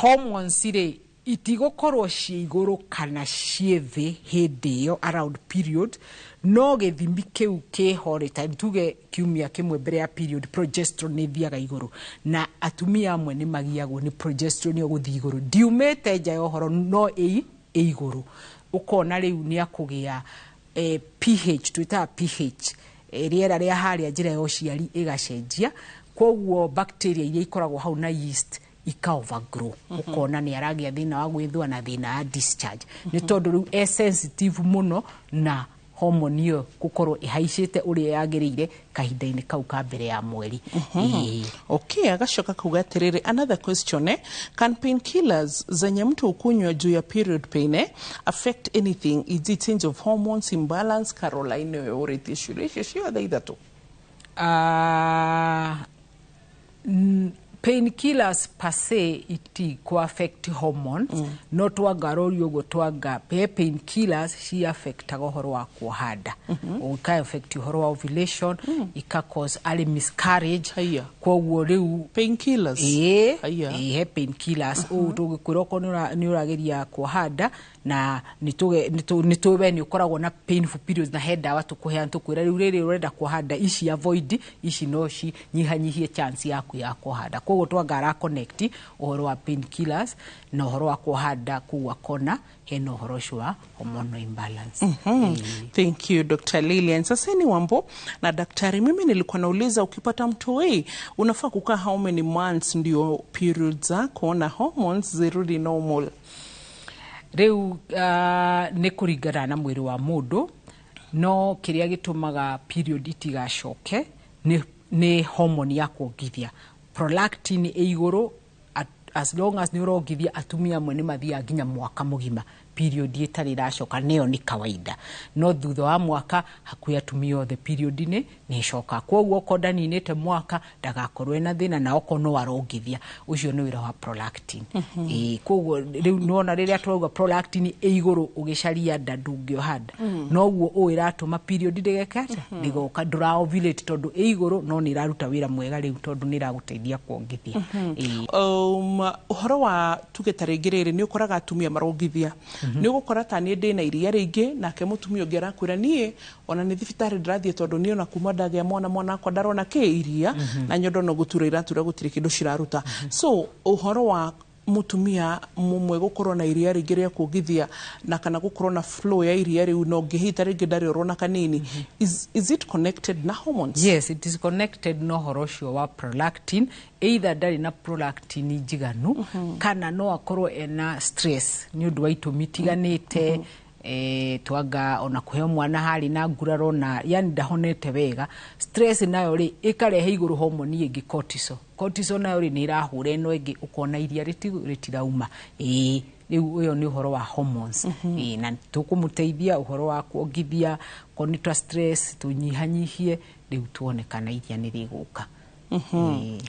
hormones rĩ itigũkorwo ciĩ igũrũ kana ciĩ thĩ hĩndĩ ĩyo around period, no gĩthimi kĩu kĩho rĩ, ta tuge kiumia kĩmwe mbere ya period, progesterone nĩ ĩthiaga igũrũ, na atumia amwe nĩ magiagwo nĩ progesterone ĩyo gũthiĩ igũrũ, ndiumĩte nja ya ũhoro, no ĩ igũrũ, ũkona rĩu nĩ akũgĩa pH, twĩtaga pH, rĩera rĩa harĩa njĩra ya ũciari ĩgacenjia, koguo bacteria iria ikoragwo hau na yeast ika overgrow, ũkona nĩ aragĩa thĩna wa gwĩthua na thĩna wa discharge, nĩ tondũ rĩu e sensitive mũno na hormone ĩyo gũkorwo ĩhaicĩte ũrĩa yagĩrĩire kahinda-inĩ kau ka mbere ya mweri. Ĩĩ.
Okay, agacoka kuga atĩrĩrĩ, another question, can painkillers zenye mtu ukunywa juu ya period pain affect anything, e.g. change of hormones imbalance? Caroline ũyũ ũrĩtie ciũria icio ciothe ithatũ.
Painkillers per se iti ku affect hormones, no twangarorio ũguo twanga he painkillers ci affectaga ũhoro wa kuoha nda, ika affect ũhoro wa ovulation, ika cause early miscarriage. Koguo rĩu
painkillers?
Ĩĩ.
Haiya.
Ĩĩ, he painkillers ũũ tũngĩkwĩra okorwo nĩ ũrageria kuoha nda na nĩ tũĩ we nĩ ũkoragwo na painful periods, na he ndawa tũkũheana, tũkwĩra rĩu rĩrĩ ũrenda kuoha nda, ici avoid, ici no cinyihanyihie chance yaku ya kuoha nda. Koguo twanga ara connect ũhoro wa painkillers na ũhoro wa kuoha nda, koguo akona hena ũhoro ũcio wa hormonal imbalance.
Thank you, Dr. Lilian. Sasa ni Wambo na daktari, mimi nilikuwa nauliza, ukipata mtoi unafaa kukaa how many months ndio period zako na hormones zirudi normal?
Rĩu nĩ kũringana na mwĩrĩ wa mũndũ, no kĩrĩa gĩtũmaga period itigacoke nĩ hormone ya kuongithia, prolactin ĩ igũrũ. As long as nĩ ũrongithia, atumia amwe nĩ mathiaga nginya mwaka mũgima Period ĩtarĩ ĩracoka nĩyo nĩ kawaida, no thutha wa mwaka hakuhĩ atumia othe period nĩ ĩcoka. Koguo okorwo ndaninĩte mwaka, ndagakorwo ena thĩna, na okorwo no arongithia, ũcio nĩ wĩra wa prolactin. Ĩĩ, koguo rĩu nĩwona rĩrĩa tũrauga prolactin ĩ igũrũ, ũgĩcaria nda ndũngĩoha nda. Noguo ũũ ĩratũma period ndĩgeke atĩa? Ndĩgoka, ndũra ovulate tondũ ĩ igũrũ, no nĩ ĩraruta wĩra mwega rĩu tondũ nĩ ĩragũteithia kuongithia. Ĩĩ.
Ũhoro wa tuge ta rĩngĩ rĩrĩ, nĩ ũkoraga atumia marongithia, nĩ ũgũkora ta niĩ ndĩna iria rĩingĩ, nake mũtumia ũngĩ arakwĩra, "Niĩ ona nĩ thibitarĩ ndĩrathiĩ tondũ niĩ ona kuma ndagĩa mwana, mwana wakwa ndarona kĩ iria, na nyondo no gũtura iratura, gũtirĩ kĩndũ ciraruta." So ũhoro wa mũtumia mũmwe gũkorwo na iria rĩingĩ rĩa kuongithia na kana gũkorwo na flow ya iria rĩu, no ngĩhita rĩngĩ ndarĩ na kanini, is it connected na hormones?
Yes, it is connected na ũhoro ũcio wa prolactin. Either ndarĩ na prolactin njiganu, kana no akorwo ena stress nĩ ũndũ wa itũmi itiganĩte, twanga ona kũheo mwana harĩ na nguraro, na yani ndahonete wega. Stress nayo rĩ, ĩkarehe igũrũ hormone ĩngĩ, cortisol. Cortisol nayo rĩ, nĩ ĩrahũra ĩno ĩngĩ, ũkona iria rĩtirauma. Ĩĩ, rĩu ũyũ nĩ ũhoro wa hormones. Ĩĩ, na tũkũmũteithia ũhoro wa kuongithia, korwo nĩ twa stress tũnyihanyihie, rĩu tuone kana iria nĩ rĩgũka.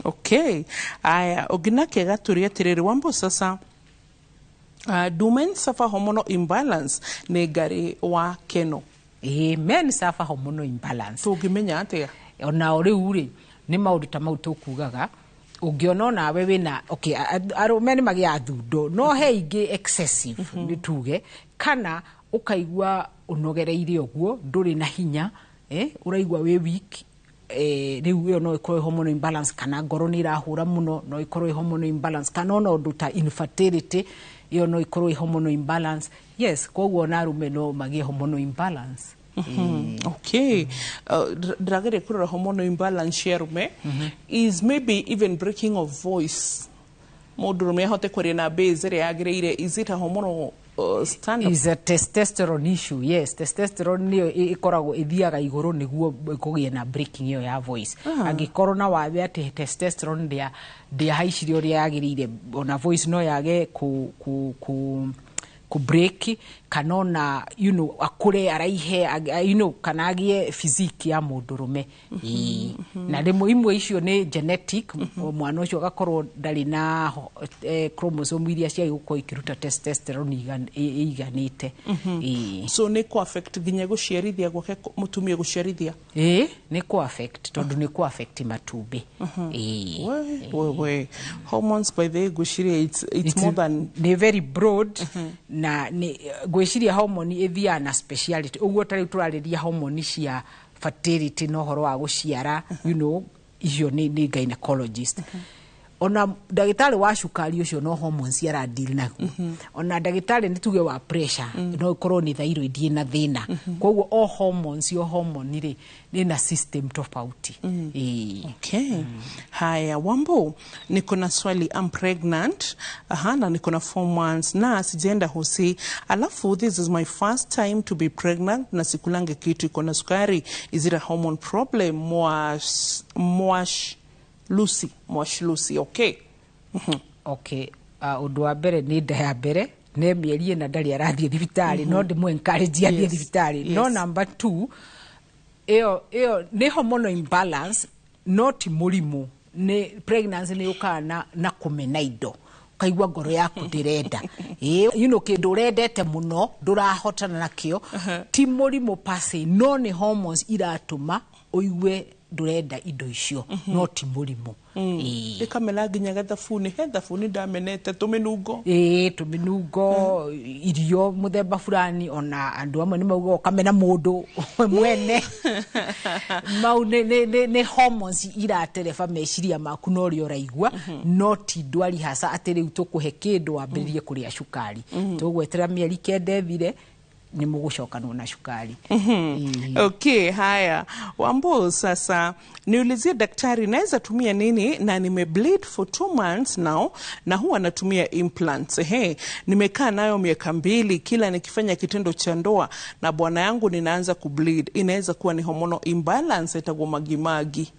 Okay, aya, ũngĩ nake gatũria atĩrĩrĩ, "Wambo, sasa do men suffer hormonal imbalance?" Nĩ ngarĩ wa keno.
Ĩĩ, men suffer hormonal imbalance.
Tũngĩmenya atĩa?
Onao rĩu rĩ, nĩ maũndũ ta mau tũkugaga, ũngĩona onawe wĩna, okay, arũme nĩ magĩaga thundo, no he ingĩ excessive, nĩ tuge kana ũkaigua ũnogereire ũguo, ndũrĩ na hinya, ũraigua wĩ weak, rĩu ĩyo no ĩkorwo ĩ hormonal imbalance, kana ngoro nĩ ĩrahũra mũno, no ĩkorwo ĩ hormonal imbalance, kana ona ũndũ ta infertility, ĩyo no ĩkorwo ĩ hormonal imbalance. Yes, koguo ona arũme no magĩe hormonal imbalance.
Okay. Ndĩrageria kũrora hormonal imbalance cia arũme is maybe even breaking of voice, mũndũrũme ahote kwaria na bass ĩrĩa yagĩrĩire. Is it a hormonal stand up?
Is a testosterone issue, yes. Testosterone nĩyo ĩkoragwo ĩthiaga igũrũ nĩguo kũgĩe na breaking ĩyo ya voice. Angĩkorwo na wathe atĩ testosterone ndĩahaicire ũrĩa yagĩrĩire, ona voice no yage ku break, kana ona akũre araihe, kana agĩe physique ya mũndũrũme. Ĩĩ. Na rĩmwe imwe icio nĩ genetic, mwana ũcio agakorwo ndarĩ na chromosome iria ciagĩ gũkorwo ikĩruta testosterone ĩiganĩte. Ĩĩ.
So nĩ kũ affect nginya gũciarithia gwake, mũtumia gũciarithia?
Ĩĩ, nĩ kũ affect tondũ nĩ kũ affect matumbĩ. Ĩĩ.
We hormones, by the way, ngwĩciria it's more than
Nĩ very broad, na nĩ ngwĩciria hormone ĩthiaga na speciality. Ũguo ta rĩu tũrarĩria hormone cia fertility na ũhoro wa gũciara, icio nĩ gynecologist, ona ndagĩtarĩ wa cukari ũcio no hormones aradeal naguo, ona ndagĩtarĩ nĩ tuge wa pressure, no ĩkorwo nĩ thyroid ĩna thĩna. Koguo o hormones, o hormone rĩ, nĩ na system tofauti. Ĩĩ.
Okay. Haya, "Wambo, niko na swali. I'm pregnant. Aha, na niko na 4 months na sijaenda hosi. Alafu this is my first time to be pregnant na sikulange kitu iko na sukari. Is it a hormone problem?" Mwash, Mwash Lucy, Mwash Lucy. Okay.
Okay, ũndũ wa mbere nĩ nda ya mbere, nĩ mĩeri 4 ndarĩ arathiĩ thibitarĩ, no ndĩmũ encourage athiĩ thibitarĩ. No number two, ĩyo nĩ hormonal imbalance, no ti mũrimũ. Nĩ pregnancy nĩ yũkaga na kũmena indo, ũkaigua ngoro yaku ndĩrenda. Ĩĩ, kĩndũ ũrendete mũno ndũrahotana nakĩo. Ti mũrimũ per se, no nĩ hormones iratũma ũigue ndũrenda indo icio, no ti mũrimũ. Ĩĩ.
Ĩkamena nginya gathabuni, he thabuni ndamenete, tũmĩnungo.
Ĩĩ, tũmĩnungo, irio mũthemba fulani, ona andũ amwe nĩ maugaga ũkamena mũndũ mwene. Mau nĩ hormones iratereba meciria maku na ũrĩa ũraigua, no ti ndwari haca atĩ rĩu tũkũhe kĩndũ wambĩrĩrie kũrĩa cukari. Tũgweterera mĩeri 9 ĩthire, nĩ mũgũcokanwo na cukari. Ĩĩ.
Okay, haya. "Wambo, sasa niulizie daktari, naweza tumia nini na nimebleed for 2 months now na huwa natumia implants. Hey, nimekaa nayo miaka 2. Kila nikifanya kitendo cha ndoa na bwana yangu ninaanza kubleed. Inaweza kuwa ni hormonal imbalance?" Itakuwa Magimagi.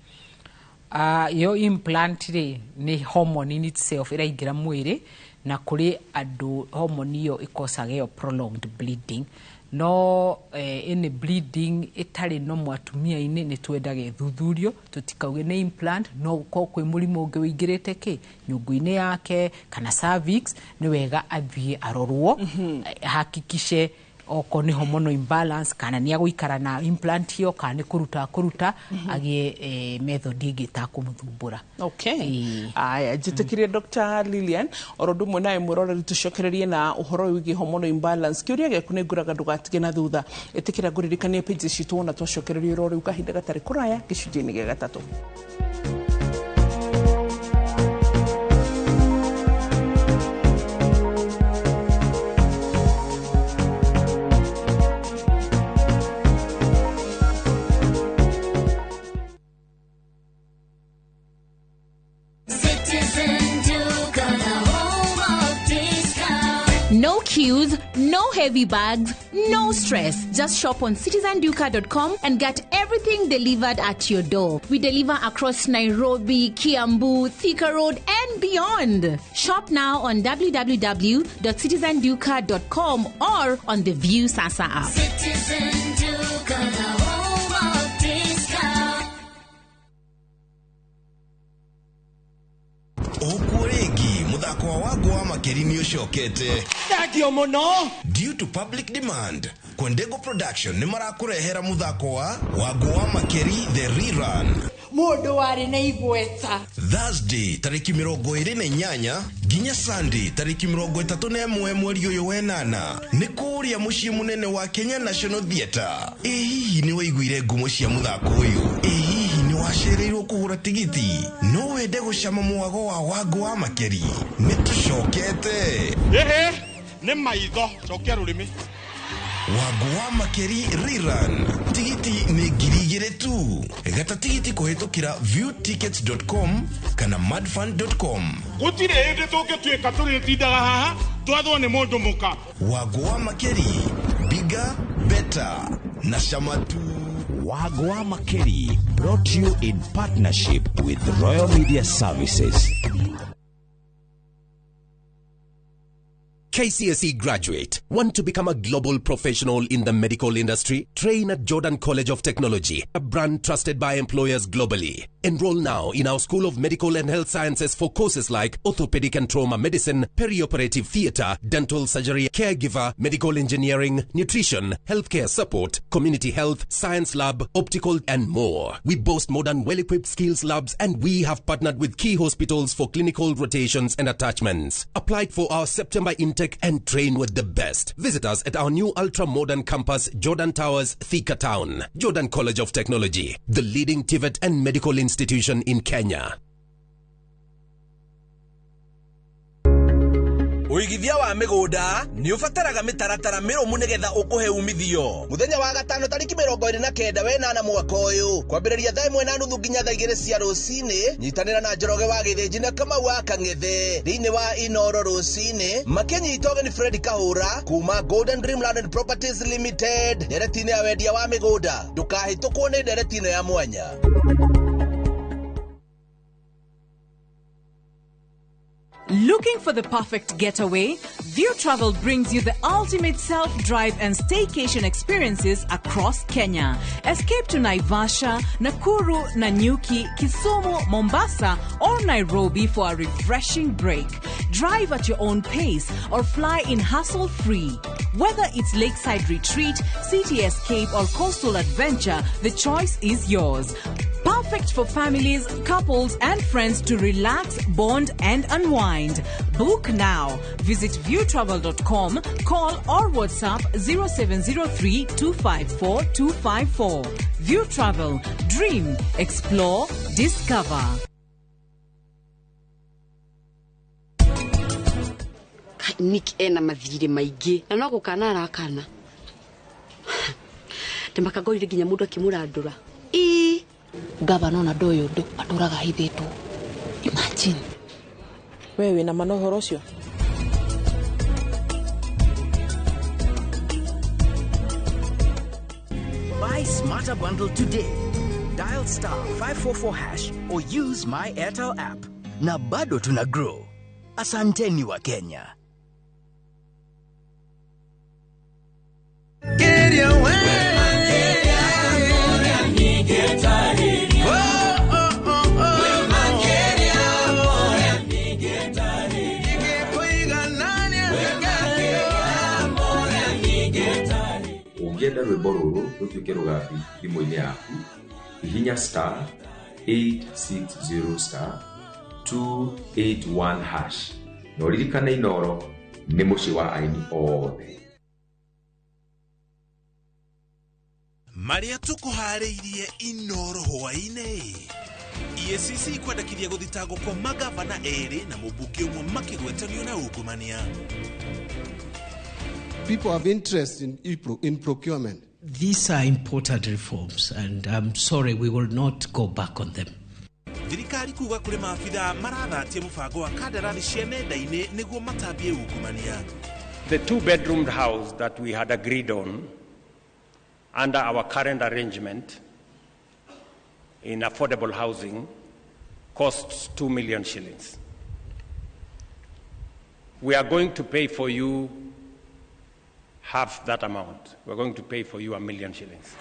Yo implant rĩ, nĩ hormone in itself ĩraingĩra mwĩrĩ. Na kũrĩ andũ hormone ĩyo ĩkosaga ĩyo prolonged bleeding. No any bleeding ĩtarĩ normal atumia-inĩ nĩ twendaga ĩthuthurio, tũtikauge nĩ implant, no gũkorwo kwĩ mũrimũ ũngĩ ũingĩrĩte kĩ nyũngũ-inĩ yake kana cervix. Nĩ wega athiĩ arorwo, hakikishe okorwo nĩ hormonal imbalance kana nĩ agũikara na implant ĩyo kana nĩ kũruta akũruta, agĩe method ĩngĩ ĩtakũmũthumbũra.
Okay. Aya, njĩtĩkĩrie Dr. Lilian oro ũndũ ũmwe nawe mwĩroreri tũcokererie na ũhoro wĩgiĩ hormonal imbalance. Kĩũria gĩaku nĩ ngũraga ndũgatige na thutha. Ĩtĩkĩra ngũririkanie pages citũ wona twacokereria oro rĩu kahinda gatarĩ kũraya gĩcunjĩ-inĩ gĩa gatatũ.
No queues, no heavy bags, no stress. Just shop on citizenduka.com and get everything delivered at your door. We deliver across Nairobi, Kiambu, Thika Road, and beyond. Shop now on www.citizenduka.com or on the View Sasa app.
Citizen Duka, the home of discount.
Ũkuo rĩngĩ mũthako wa Wangũ wa Makeri nĩ ũcokete.
Thengio mũno.
Due to public demand, Kwendego Production nĩ marakũrehera mũthako wa Wangũ wa Makeri The Rerun.
Mũndũ warĩ na igweta.
Thursday tarĩki 28 nginya Sunday tarĩki 31 mweri ũyũ wenana nĩ kũrĩa mũciĩ mũnene wa Kenya National Theatre. Ĩ hihi nĩ waiguire ngumo cia mũthako ũyũ? Ĩ hihi nĩ wacereirwo kũgũra tigiti? No wende gũcama mwago wa Wangũ wa Makeri? Nĩ tũcokete.
Ĩhĩ, nĩ maitho, cokia rũrĩmĩ.
Wangũ wa Makeri Rerun. Tigiti nĩ 2,000 tu. Gata tigiti kũhĩtũkĩra viewtickets.com kana madfund.com.
Gũtirĩ hĩndĩ tũngĩtuĩka tũrĩtindaga haha twathwo nĩ mũndũ mũka.
Wangũ wa Makeri, bigger, better na cama tu.
Wangũ wa Makeri brought to you in partnership with Royal Media Services.
KCSE graduate, want to become a global professional in the medical industry? Train at Jordan College of Technology, a brand trusted by employers globally. Enroll now in our School of Medical and Health Sciences for courses like orthopedic and trauma medicine, perioperative theater, dental surgery, caregiver, medical engineering, nutrition, healthcare support, community health, science lab, optical, and more. We boast modern, well-equipped skills labs, and we have partnered with key hospitals for clinical rotations and attachments. Apply for our September intake and train with the best. Visit us at our new ultra-modern campus, Jordan Towers, Thika Town. Jordan College of Technology, the leading TVET and medical institution in Kenya.
Ũigithia wa mĩgũnda nĩ ũbataraga mĩtaratara mĩrũmu nĩgetha ũkũhe umithio. Mũthenya wa gatano tarĩki 29 wenana mwaka ũyũ kwambĩrĩria thaa 1:30 nginya thaa 2 cia rũcinĩ, nyitanĩra na Njoroge wa Gĩthĩnji na Kamau wa Kang'ethe thĩinĩ wa Inoro rũcinĩ makĩnyita ũgeni Fred Kahũra kuma Golden Dream Land and Properties Limited ndereti-inĩ ya wendia wa mĩgũnda. Ndũkahĩtũkwo nĩ ndereti ĩno ya mwanya.
Looking for the perfect getaway? View Travel brings you the ultimate self-drive and staycation experiences across Kenya. Escape to Naivasha, Nakuru, Nanyuki, Kisumu, Mombasa, or Nairobi for a refreshing break. Drive at your own pace or fly in hassle-free. Whether it's lakeside retreat, city escape, or coastal adventure, the choice is yours. Perfect for families, couples, and friends to relax, bond, and unwind. Book now. Visit viewtravel.com, call or WhatsApp 0703 254 254. View Travel. Dream, explore, discover.
Nick ena mathire maingĩ na no gũkana arakana ndĩmakangorire nginya mũndũ akĩmũrandũra. Ii
gavana ona ndoĩ ũndũ atũraga ahithĩtwo. Imagine
we wĩna ma na ũhoro ũcio.
Buy Smarter Bundle today. Dial star 544 hash or use my Airtel app. Na bado tuna grow. Asanteni wa Kenya.
Ũngĩenda rwĩmbo rũrũ rũtuĩke rũgambi thimũ-inĩ yaku, hihinya star 860 star 281 hash na ũririkane Inooro nĩ mũciĩ wa aini othe.
Marĩa tũkũharĩirie Inooro hwaĩ-inĩ. EACC kwendekithia gũthitangwo kwa magavana erĩ na mũmbunge ũmwe makĩgwetanio na ungumania.
People have interest in procurement.
These are important reforms, and I'm sorry we will not go back on them.
Thirikari kuga kũrĩ maabithaa marathatia mũbango wa kandarathi cia nenda-inĩ nĩguo matambie ungumania.
The two-bedroom house that we had agreed on under our current arrangement in affordable housing costs 2 million shillings. We are going to pay for you half that amount. We're going to pay for you 1 million shillings.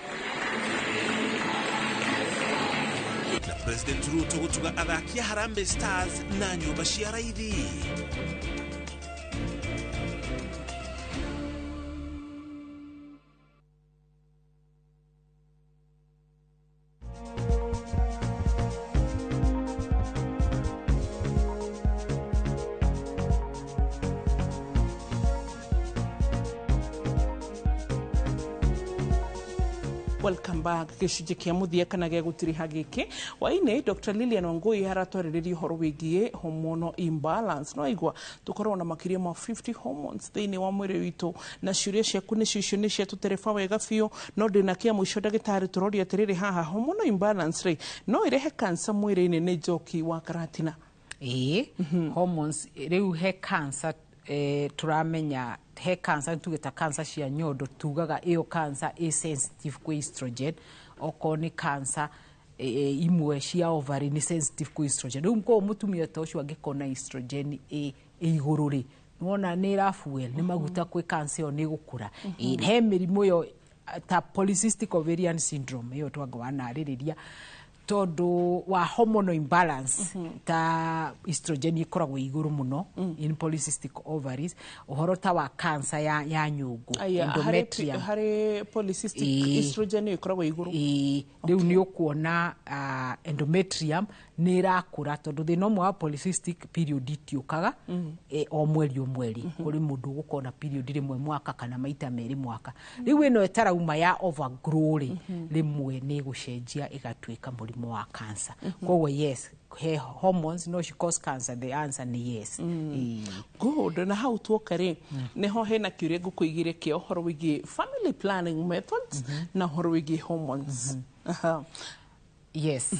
Na President Ruto gutuga athaki a Harambee Stars na nyũmba cia raithi.
Welcome back. Gĩcunjĩ kĩa mũthia kana gĩa gũtiriha gĩkĩ waine Dr. Lilian Wangui aratwarĩrĩria ũhoro wĩgiĩ hormonal imbalance. No igua tũkoragwo na makĩria ma 50 hormones thĩinĩ wa mwĩrĩ witũ, na ciũria ciaku nĩcio icio nĩ ciatũtereba wega biũ. No ndĩna kĩa mũico ndagĩtarĩ, tũroria atĩrĩrĩ haha, hormonal imbalance rĩ no ĩrehe cancer mwĩrĩ-inĩ? Nĩ Njoki wa Karatina.
Ĩĩ, hormones rĩu he cancer, turamenya he cancer tuge ta cancer cia nyondo, tugaga iyo cancer ĩ sensitive kwĩ estrogen. Okorwo nĩ cancer imwe cia ovary nĩ sensitive kwĩ estrogen. Rĩu koguo mũtumia ta ũcio angĩkorwo na estrogen ĩ igũrũ rĩ, nĩwona nĩ ĩra fuel, nĩ maguta kwĩ cancer ĩyo, nĩ ĩgũkũra. He mĩrimũ ĩyo ta polycystic ovarian syndrome ĩyo twanga wanarĩrĩria tondũ wa hormonal imbalance, ta estrogen ikoragwo igũrũ mũno in polycystic ovaries, ũhoro ta wa cancer ya nyũngũ, endometrium.
Harĩ polycystic estrogen ĩkoragwo igũrũ.
Rĩu nĩ ũkuona endometrium nĩ ĩrakũra, tondũ thĩna ũmwe wa polycystic, period itiũkaga o mweri o mweri. Kũrĩ mũndũ ũgũkorwo na period rĩmwe mwaka kana maita merĩ mwaka. Rĩu ĩno ĩtarauma ya overgrow rĩ, rĩmwe nĩ ĩgũcenjia ĩgatuĩka mũrimũ wa cancer. Koguo yes, he hormones no ci cause cancer, the answer nĩ yes.
Good. Na hau tuoka rĩ, nĩho hena kĩũria ngũkũigĩre kĩa ũhoro wĩgiĩ family planning methods na ũhoro wĩgiĩ hormones.
Yes,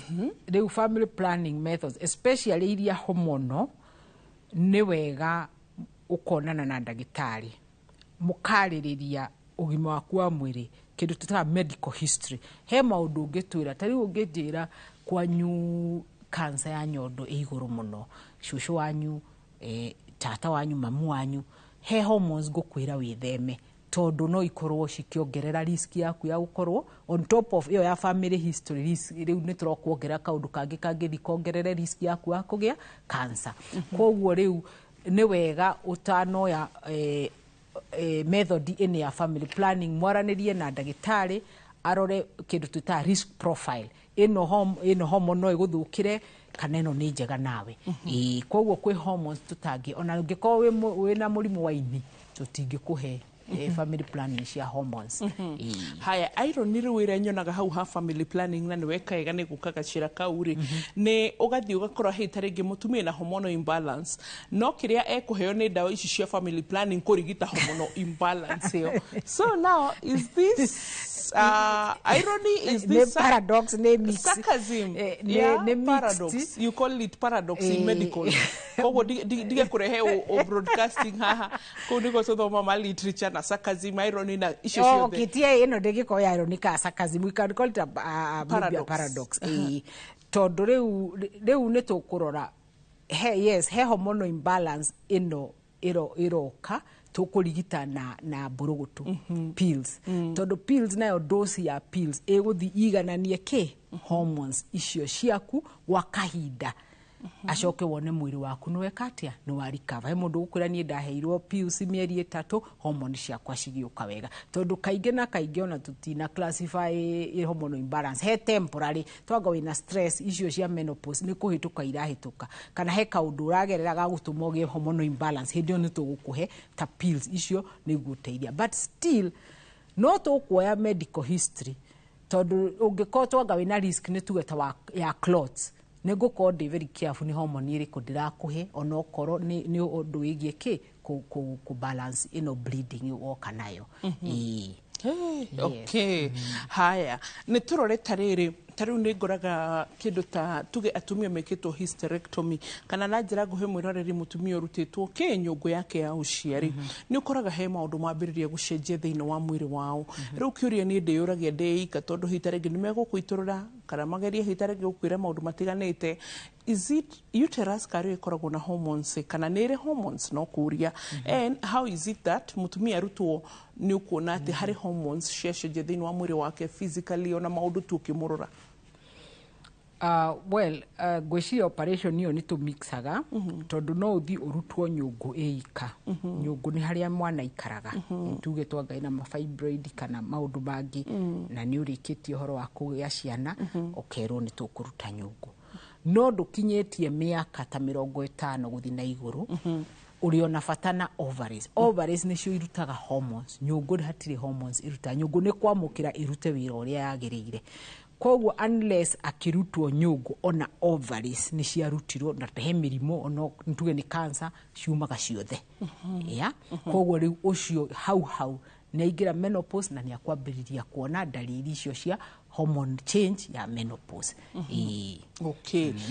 rĩu family planning methods, especially iria hormonal, nĩ wega ũkonana na ndagĩtarĩ mũkarĩrĩria ũgima waku wa mwĩrĩ, kĩndũ tũtaga medical history. He maũndũ ũngĩtwĩra, ta rĩu ũngĩnjĩra kwanyu cancer ya nyondo ĩ igũrũ mũno, cũcũ wanyu, tata wanyu, mamu wanyu, he hormones ngũkwĩra wĩtheme, tondũ no ikorwo cikĩongerera risk yaku ya gũkorwo on top of ĩyo ya family history risk. Rĩu nĩ tũrokuongerera kaũndũ kangĩ kangĩthiĩ kongerere risk yaku ya kũgĩa cancer. Koguo rĩu nĩ wega ũtanoya method ĩno ya family planning, mwaranĩrie na ndagĩtarĩ arore kĩndũ twĩtaga risk profile. Ĩno hormone no ĩgũthũkĩre kana ĩno nĩ njega nawe. Ĩĩ, koguo kwĩ hormones tũtangĩ, ona ũngĩkorwo wĩna mũrimũ wa ini, tũtingĩkũhe family planning cia hormones.
Haya, irony rĩu ĩrĩa nyonaga hau ha family planning, na nĩ weka wega nĩ gũka gacĩra kau rĩ, nĩ ũgathiĩ ũgakora hĩ ta rĩngĩ mũtumia na hormonal imbalance, no kĩrĩa ekũheo nĩ ndawa ici cia family planning kũrigita hormonal imbalance ĩyo. So now is this irony, is this
paradox? Nĩ mix.
Sarcasm? Yeah,
nĩ
paradox. You call it paradox in medical. Koguo ndige kũrehe o broadcasting haha kũu nĩguo tũthoma ma literature na sarcasm, irony na icio ciothe.
Okay, tie ĩno ndĩngĩkorwo ya irony ka sarcasm, we can call it a maybe a paradox. Ĩĩ, tondũ rĩu nĩ tũkũrora He, yes, he hormonal imbalance ĩno ĩroka tũkũrigita na mbũrũgũtũ, pills, tondũ pills nayo, dose ya pills ĩgũthiĩ igananie kĩ hormones icio ciaku gwa kahinda, acoke wone mwĩrĩ waku nĩ weka atĩa, nĩ wa recover. He mũndũ gũkwĩra, "Niĩ ndaheirwo pills mĩeri 3, hormone ciakwa cigĩũka wega," tondũ kaingĩ na kaingĩ ona tũtina classify hormonal imbalance. He temporary, twanga wĩna stress icio cia menopause, nĩ kũhĩtũka irahĩtũka, kana he kaũndũ ũragerera ga gũtũma ũgĩe hormonal imbalance, hĩndĩ ĩyo nĩ tũgũkũhe ta pills icio nĩ igũteithia. But still no tũkuoya medical history, tondũ ũngĩkorwo twanga wĩna risk, nĩ tuge ta ya clots, nĩ ngũkorwo ndĩ very careful nĩ hormone ĩrĩkũ ndĩrakũhe, onokorwo nĩ ũndũ wĩgiĩ kĩ kũ balance ĩno bleeding woka nayo. Ĩĩ.
Hey,
Yes.
Okay, haya, nĩ tũrore ta rĩrĩ, ta rĩu nĩ ngoraga kĩndũ ta tuge atumia mekĩtwo hysterectomy, kana na njĩra nguhĩ, mwĩroreri, mũtumia ũrutĩtwo kĩ nyũngũ yake ya ũciari, nĩ ũkoraga he maũndũ mambĩrĩria gũcenjia thĩinĩ wa mwĩrĩ wao. Rĩu kĩũria niĩ ndĩyũragia ndĩ ika, tondũ hita rĩngĩ nĩ megũkũitũrũra kana magerie hita rĩngĩ gũkwĩra maũndũ matiganĩte, is it uterus karĩ ĩkoragwo na hormones kana nĩ ĩrĩ hormones? No kũria, and how is it that mũtumia arutwo nĩ ũkuona atĩ harĩ hormones ciacenjia thĩinĩ wa mwĩrĩ wake physically, ona maũndũ tu ũkĩmũrora?
Well, ngwĩciria operation ĩyo nĩ tũmixaga, tondũ no ũthiĩ ũrutwo nyũngũ ĩika. Nyũngũ nĩ harĩa mwana aikaraga. Tuge twanga ĩna mafibroid kana maũndũ mangĩ, na nĩ ũrĩkĩtie ũhoro wa kũgĩa ciana, ũkerwo nĩ tũkũruta nyũngũ, no ndũkinyĩtie mĩaka ta 50 gũthiĩ na igũrũ, ũrĩ ona bata na ovaries. Ovaries nĩcio irutaga hormones. Nyũngũ hatirĩ hormones irutaga. Nyũngũ nĩ kwamũkĩra ĩrute wĩra ũrĩa yagĩrĩire. Koguo unless akĩrutwo nyũngũ, ona ovaries nĩ ciarutirwo, na he mĩrimũ, ona tuge nĩ cancer, ciumaga ciothe ya. Koguo rĩu ũcio hau hau nĩ aingĩra menopause na nĩ akwambĩrĩria kuona ndariri icio cia hormone change ya menopause. Ĩĩ.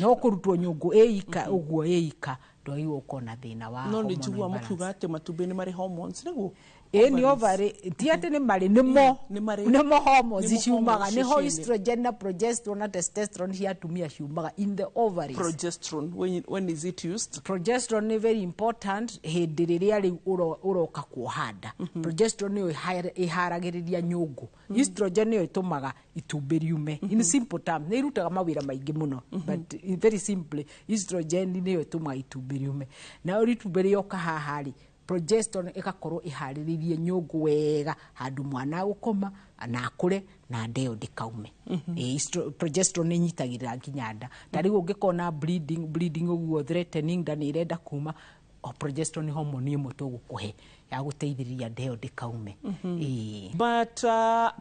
No kũrutwo nyũngũ ĩika ũguo ĩika, ndwagĩrĩirwo gũkorwo na thĩna wa
No nĩ
hormonal
njiguaga
imbalance.
mũkiuga atĩ matumbĩ nĩ marĩ hormones, nĩguo?
Ĩ nĩ ovary, ti atĩ nĩ marĩ, nĩmo
Nĩ marĩ.
Nĩmo hormones
Nĩmo
ciumaga.
hormones
Nĩho
ciene.
estrogen na progesterone na testosterone cia atumia ciumaga in the ovaries.
Progesterone, when is it used?
Progesterone nĩ very important hĩndĩ rĩrĩa rĩu ũroka kuoha nda. Progesterone nĩyo ĩharagĩrĩria nyũngũ. Estrogen nĩyo ĩtũmaga itumbĩ riume. In simple terms, nĩ irutaga mawĩra maingĩ mũno, but very simply, estrogen nĩyo ĩtũmaga itumbĩ riume. Nayo itumbĩ rĩoka haha rĩ, progesterone ĩgakorwo ĩharĩrĩirie nyũngũ wega handũ mwana agũkoma na akũre na nda ĩyo ndĩkaume. Ĩ, progesterone ĩnyitagĩrĩra nginya nda. Ta rĩu ũngĩkorwo na bleeding ũguo threatening, nda nĩ ĩrenda kuma, o progesterone hormone ĩmwe tũgũkũhe ya gũteithĩrĩria nda ĩyo ndĩkaume. Ĩĩ.
But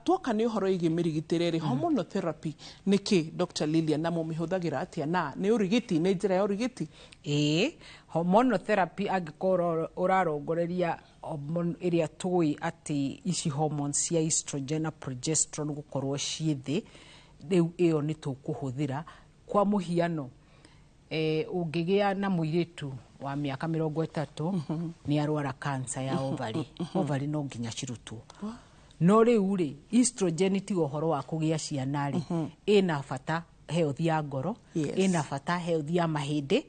tuoka nĩ ũhoro ĩgiĩ mĩrigitĩre rĩ, hormonal therapy nĩ kĩ, Dr Lilian, na mũmĩhũthagĩra atĩa, na nĩ ũrigiti, nĩ njĩra ya ũrigiti?
Ĩĩ, hormonal therapy, angĩkorwo ũrarongoreria hormone ĩrĩa tũĩ atĩ ici hormones cia estrogen na progesterone gũkorwo ciĩ thĩ, rĩu ĩyo nĩ tũkũhũthĩra. Kwa mũhiano, ũngĩgĩa na mũirĩtu wa mĩaka 30 nĩ arwara cancer ya ovary, ovary no nginya cirutwo. No rĩu rĩ, estrogen, tiga ũhoro wa kũgĩa ciana rĩ, ĩna bata health ya ngoro, ĩna bata health ya mahĩndĩ.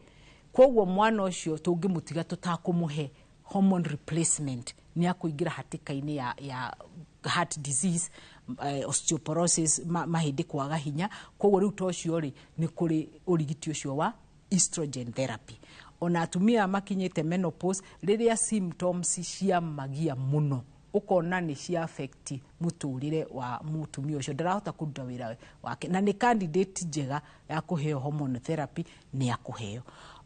Koguo mwana ũcio tũngĩmũtiga tũtakũmũhe hormone replacement, nĩ akũingĩra hatĩka-inĩ ya heart disease, osteoporosis, mahĩndĩ kwaga hinya. Koguo rĩu ta ũcio rĩ, nĩ kũrĩ ũrigiti ũcio wa estrogen therapy. Ona atumia makinyĩte menopause, rĩrĩa symptoms cia magia mũno, ũkona nĩ cia affect mũtũrĩre wa mũtumia ũcio, ndarahota kũruta wĩra wake, na nĩ candidate njega ya kũheo hormone therapy, nĩ akũheo.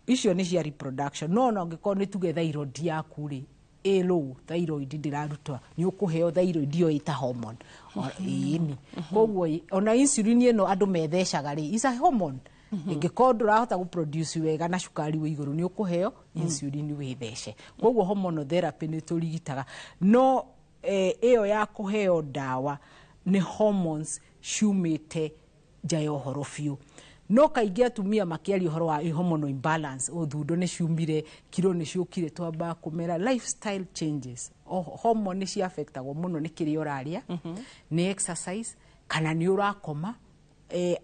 Icio nĩ cia reproduction. No ona ũngĩkorwo nĩ tuge thyroid yaku rĩ ĩ low, thyroid ndĩrarutwa, nĩ ũkũheo thyroid ĩyo ĩta hormone. Ĩni koguo ona insulin ĩno andũ methecaga rĩ, is a hormone. Ĩngĩkorwo ndũrahota gũproduce wega na cukari wĩ igũrũ, nĩ ũkũheo insulin wĩthece. Koguo hormonal therapy nĩ tũrigitaga, no ĩyo ya kũheo ndawa nĩ hormones ciumĩte nja ya ũhoro biũ. No kaingĩ atumia makĩaria ũhoro wa hormonal imbalance, ũthundo nĩ ciumire, kiro nĩ ciũkire, twambaga kũmera lifestyle changes. Hormone nĩ ciaffectagwo mũno nĩ kĩrĩa ũrarĩa, nĩ exercise, kana nĩ ũrakoma.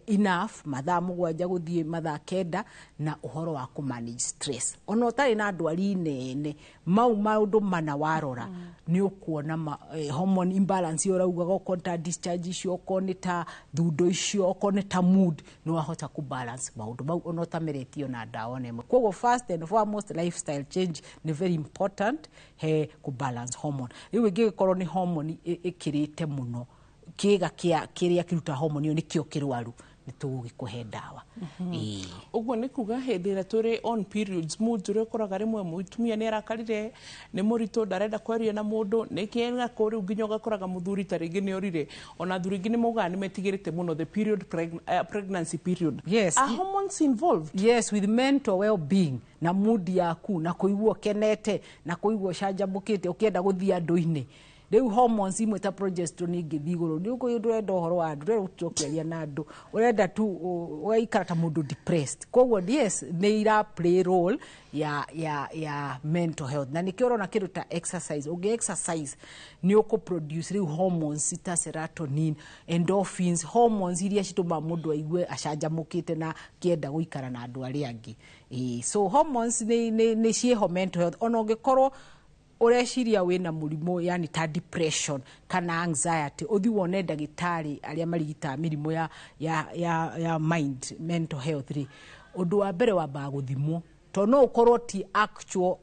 enough mathaa 7 gũthiĩ mathaa 9 na ũhoro wa kũ manage stress. Ona ũtarĩ na ndwari nene, mau maũndũ mana warora nĩ ũkuona hormone imbalance ĩyo ũraugaga, okorwo ta discharge icio, okorwo nĩ ta thundo icio, okorwo nĩ ta mood, nĩ wahota kũ balance maũndũ mau ona ũtameretio na ndawa na ĩmwe. Koguo first and foremost, lifestyle change nĩ very important he kũ balance hormone. Rĩu ĩngĩgĩkorwo nĩ hormone ĩkĩrĩte mũno, kĩga kĩa kĩrĩa kĩruta hormone ĩyo nĩkĩo kĩrwaru, nĩ tũgũgĩkũhe ndawa.
Ũguo nĩ kuga hĩndĩ ĩrĩa tũrĩ on periods, mood ũrĩa ũkoraga rĩmwe mũtumia nĩ arakarire, nĩ mũritũ, ndarenda kwaria na mũndũ, nĩ kĩega kũ rĩu nginya ũgakoraga mũthuri ta rĩngĩ nĩ orire. Ona athuri aingĩ nĩ maugaga nĩ metigĩrĩte mũno the period pregnancy period.
Yes.
Are hormones involved?
Yes, with mental well-being na mood yaku na kũigua ũkenete na kũigua ũcanjamũkĩte ũkĩenda gũthiĩ andũ-inĩ. Rĩu hormones imwe ta progesterone ingĩthiĩ igũrũ, nĩ ũkũigua ndũrenda ũhoro wa andũ, ndũrenda gũcokeria na andũ, ũrenda tu ũgaikara ta mũndũ depressed. Koguo yes, nĩ ira play role ya mental health, na nĩkĩo ũrona kĩndũ ta exercise. Ũngĩ exercise nĩ ũkũ produce rĩu hormones ta serotonin, endorphins, hormones iria citũmaga mũndũ aigue acanjamũkĩte na kĩenda gũikara na andũ arĩa angĩ. So hormones nĩ ciĩho mental health. Ona ũngĩkorwo ũreciria wĩna mũrimũ, yani ta depression kana anxiety, ũthiĩ wone ndagĩtarĩ arĩa marigitaga mĩrimũ ya mind, mental health rĩ, ũndũ wa mbere wambaga gũthimwo, tondũ no ũkorwo ti actual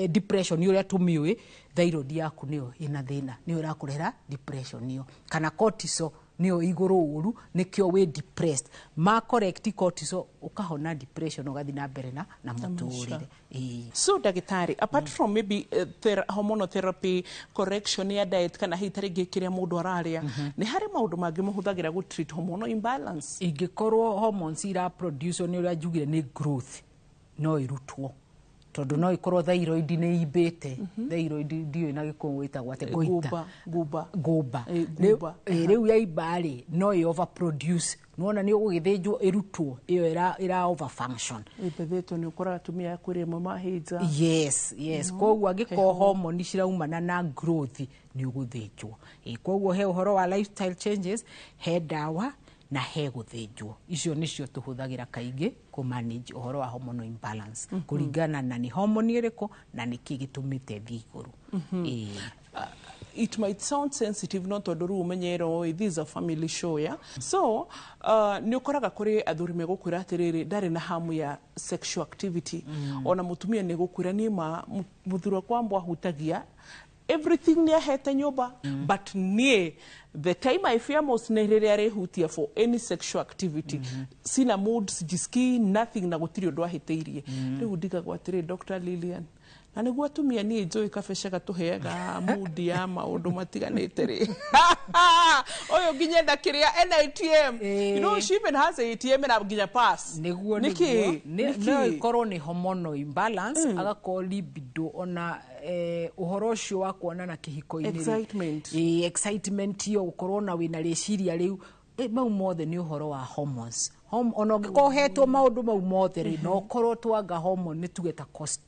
depression ũrĩa tũmĩũĩ, thyroid yaku nĩyo ĩna thĩna, nĩyo ĩrakũrehera depression ĩyo, kana cortisol nĩyo igũrũ ũru, nĩkĩo wĩ depressed. Ma correct cortisol, ũkahona depression, ũgathiĩ na mbere na mũtũrĩre.
So ndagĩtarĩ, apart from maybe hormonal therapy, correction ya diet, kana hihi ta rĩngĩ kĩrĩa mũndũ ararĩa, nĩ harĩ maũndũ mangĩ mũhũthagĩra gũ treat hormonal imbalance?
Ingĩkorwo hormones ira produce nĩ ũrĩa njugire nĩ growth, no ĩrutwo, tondũ no ĩkorwo thyroid nĩ imbĩte. Thyroid ndiũĩ na gĩkũyũ ĩtagwo atĩa, goiter.
Ngũmba.
Ngũmba. Rĩu yaimba rĩ, no ĩ overproduce, nĩwona nĩ ũgũgĩthĩnjwo ĩrutwo ĩyo ĩra over function.
Ĩmbethĩtwo nĩ ũkoraga atumia kwĩ rĩmwe mahĩnja.
Yes, yes. Koguo angĩkorwo hormone ciraumana na growth, nĩ ũgũthĩnjwo. Koguo he ũhoro wa lifestyle changes, he ndawa na he gũthĩnjwo. Icio nĩcio tũhũthagĩra kaingĩ kũ manage ũhoro wa hormonal imbalance, kũringana na nĩ hormone ĩrĩkũ na nĩkĩ gĩtũmĩte ĩthiĩ igũrũ.
It might sound sensitive, no tondũ rĩu ũmenyero, this is a family show, yeah? So nĩ ũkoraga kũrĩ athuri megũkwĩra atĩrĩrĩ, ndarĩ na hamu ya sexual activity. Ona mũtumia nĩ gũkwĩra niĩ ma mũthuri wakwa mbwahutagia everything nĩ ahete nyũmba, but niĩ the time I fear most nĩ rĩrĩa arĩhutia for any sexual activity. Sina mood, sijisikii nothing, na gũtirĩ ũndũ ahĩtĩirie. Rĩu ndigagwo atĩrĩ, Dr. Lilian, na nĩguo atumia niĩ njũĩ kabece gatũheaga mood ya maũndũ matiganĩte rĩ, ũyũ nginya enda kĩrĩa ena ATM, you know, she even has a ATM na nginya pass.
Nĩguo
nĩkĩ
no ĩkorwo nĩ hormonal imbalance, agakorwo libido ona ũhoro ũcio wa kuonana kĩhiko-inĩ,
excitement,
excitement ĩyo, gũkorwo na wĩna rĩciria rĩu, mau mothe nĩ ũhoro wa hormones. Ona ũngĩkorwo ũhetwo maũndũ mau mothe rĩ, no ũkorwo twanga hormone nĩ tuge ta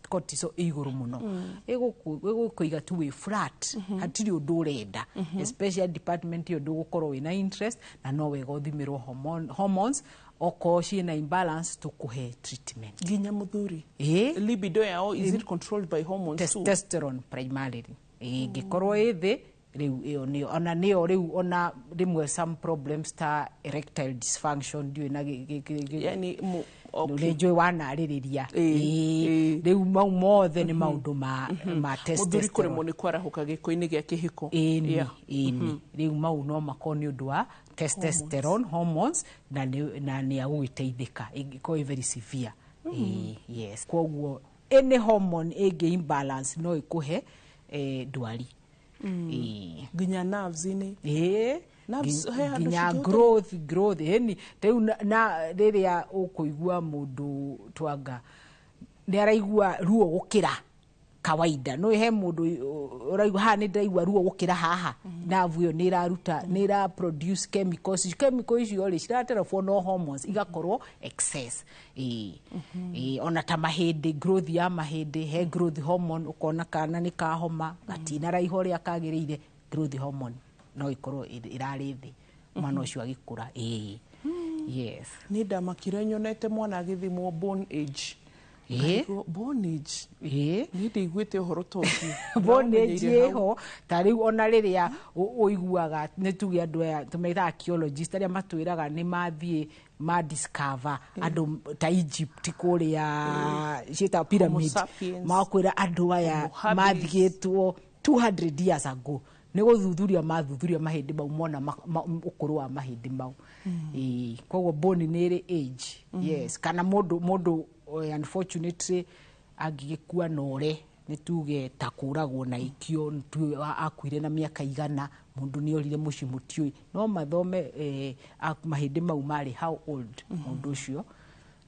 cortisol ĩ igũrũ mũno, ĩgũkũiga tu wĩ flat, hatirĩ ũndũ ũrenda, especially department ĩyo ndũgũkorwo wĩna interest, na no wega ũthimĩrwo hormones, okorwo ciĩna imbalance tũkũhe treatment.
Nginya mũthuri libido yao, is it controlled by hormones too?
Testosterone primarily. Ĩngĩkorwo ĩ thĩ rĩu, ĩyo nĩyo ona nĩyo rĩu ona rĩmwe some problems ta erectile dysfunction, ndiũĩ na
yani
nĩ njũĩ wanarĩrĩria. Rĩu mau mothe nĩ maũndũ ma
testosterone. Mũthuri kũremwo nĩ kwarahũka gĩko-inĩ gĩa kĩhiko.
Ĩni, rĩu mau no makorwo nĩ ũndũ wa testosterone hormones, na nĩ agũgĩteithĩka ĩngĩkorwo ĩ very severe. Yes. Koguo any hormone ĩngĩ imbalance no ĩkũhe ndwari.
Nginya nerves-inĩ.
Nginya growth ĩni rĩu na rĩrĩa ũkũigua mũndũ twanga nĩ araigua ruo gũkĩra kawaida, no he mũndũ ũraigua haha nĩ ndĩraigua ruo gũkĩra haha, nerve ĩyo nĩ ĩraruta, nĩ ĩra produce chemicals, chemical icio rĩ ciraterefwo no hormones igakorwo excess. Ona ta mahĩndĩ, growth ya mahĩndĩ, he growth hormone, ũkona kana nĩ kahoma gatinaraiha ũrĩa kagĩrĩire, growth hormone no ĩkorwo ĩrarĩ thĩ mwana ũcio agĩkũra. Yes.
Nĩ ndamakire nyonete mwana agĩthimwo bone age. Bone age. Nĩ ndĩiguĩte ũhoro ta ũcio.
Bone age ĩho ta rĩu ona rĩrĩa ũiguaga nĩ tuge andũ aya tũmetaga archaeologist arĩa matwĩraga nĩ mathiĩ ma discover andũ ta Egypt kũrĩa ciĩtagwo pyramid, makwĩra andũ aya mathigĩtwo 200 years ago nĩ gũthuthuria mathuthuria mahĩndĩ mau mona ũkũrũ wa mahĩndĩ mau. Koguo bone nĩ ĩrĩ age. Yes, kana mũndũ unfortunately angĩgĩkua nore nĩ tuge ta kũragwo na ikio akuire na mĩaka 100 mũndũ nĩ orire mũciĩ mũtiũĩ no mathome mahĩndĩ mau marĩ how old mũndũ ũcio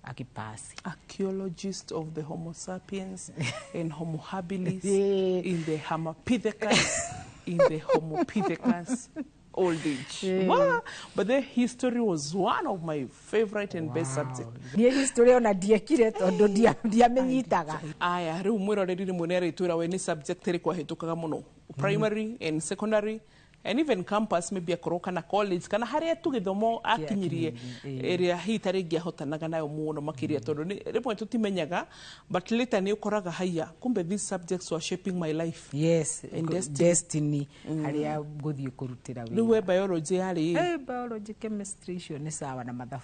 akipasi.
Archaeologist of the Homo sapiens and Homo habilis in the Hamapithecus in the Homopithecus old age. Wow. But the history was one of my favorite and best subject.
Niĩ history ona ndiekire tondũ ndiamenyitaga.
Aya, rĩu mwĩroreri rĩmwe nĩ arĩtwĩra we nĩ subject ĩrĩkũ ahĩtũkaga mũno primary and secondary and even campus maybe akorwo kana college kana harĩa tu gĩthomo akinyirie ĩrĩa hihi ta rĩngĩ ahotanaga nayo mũno makĩria tondũ rĩmwe tũtimenyaga but later nĩ ũkoraga haiya kumbe these subjects were shaping my life.
Yes,
and
destiny harĩa ngũthiĩ kũrutĩra wĩra.
Rĩu we biology yarĩ
biology, chemistry icio nĩ sawa na mathabu.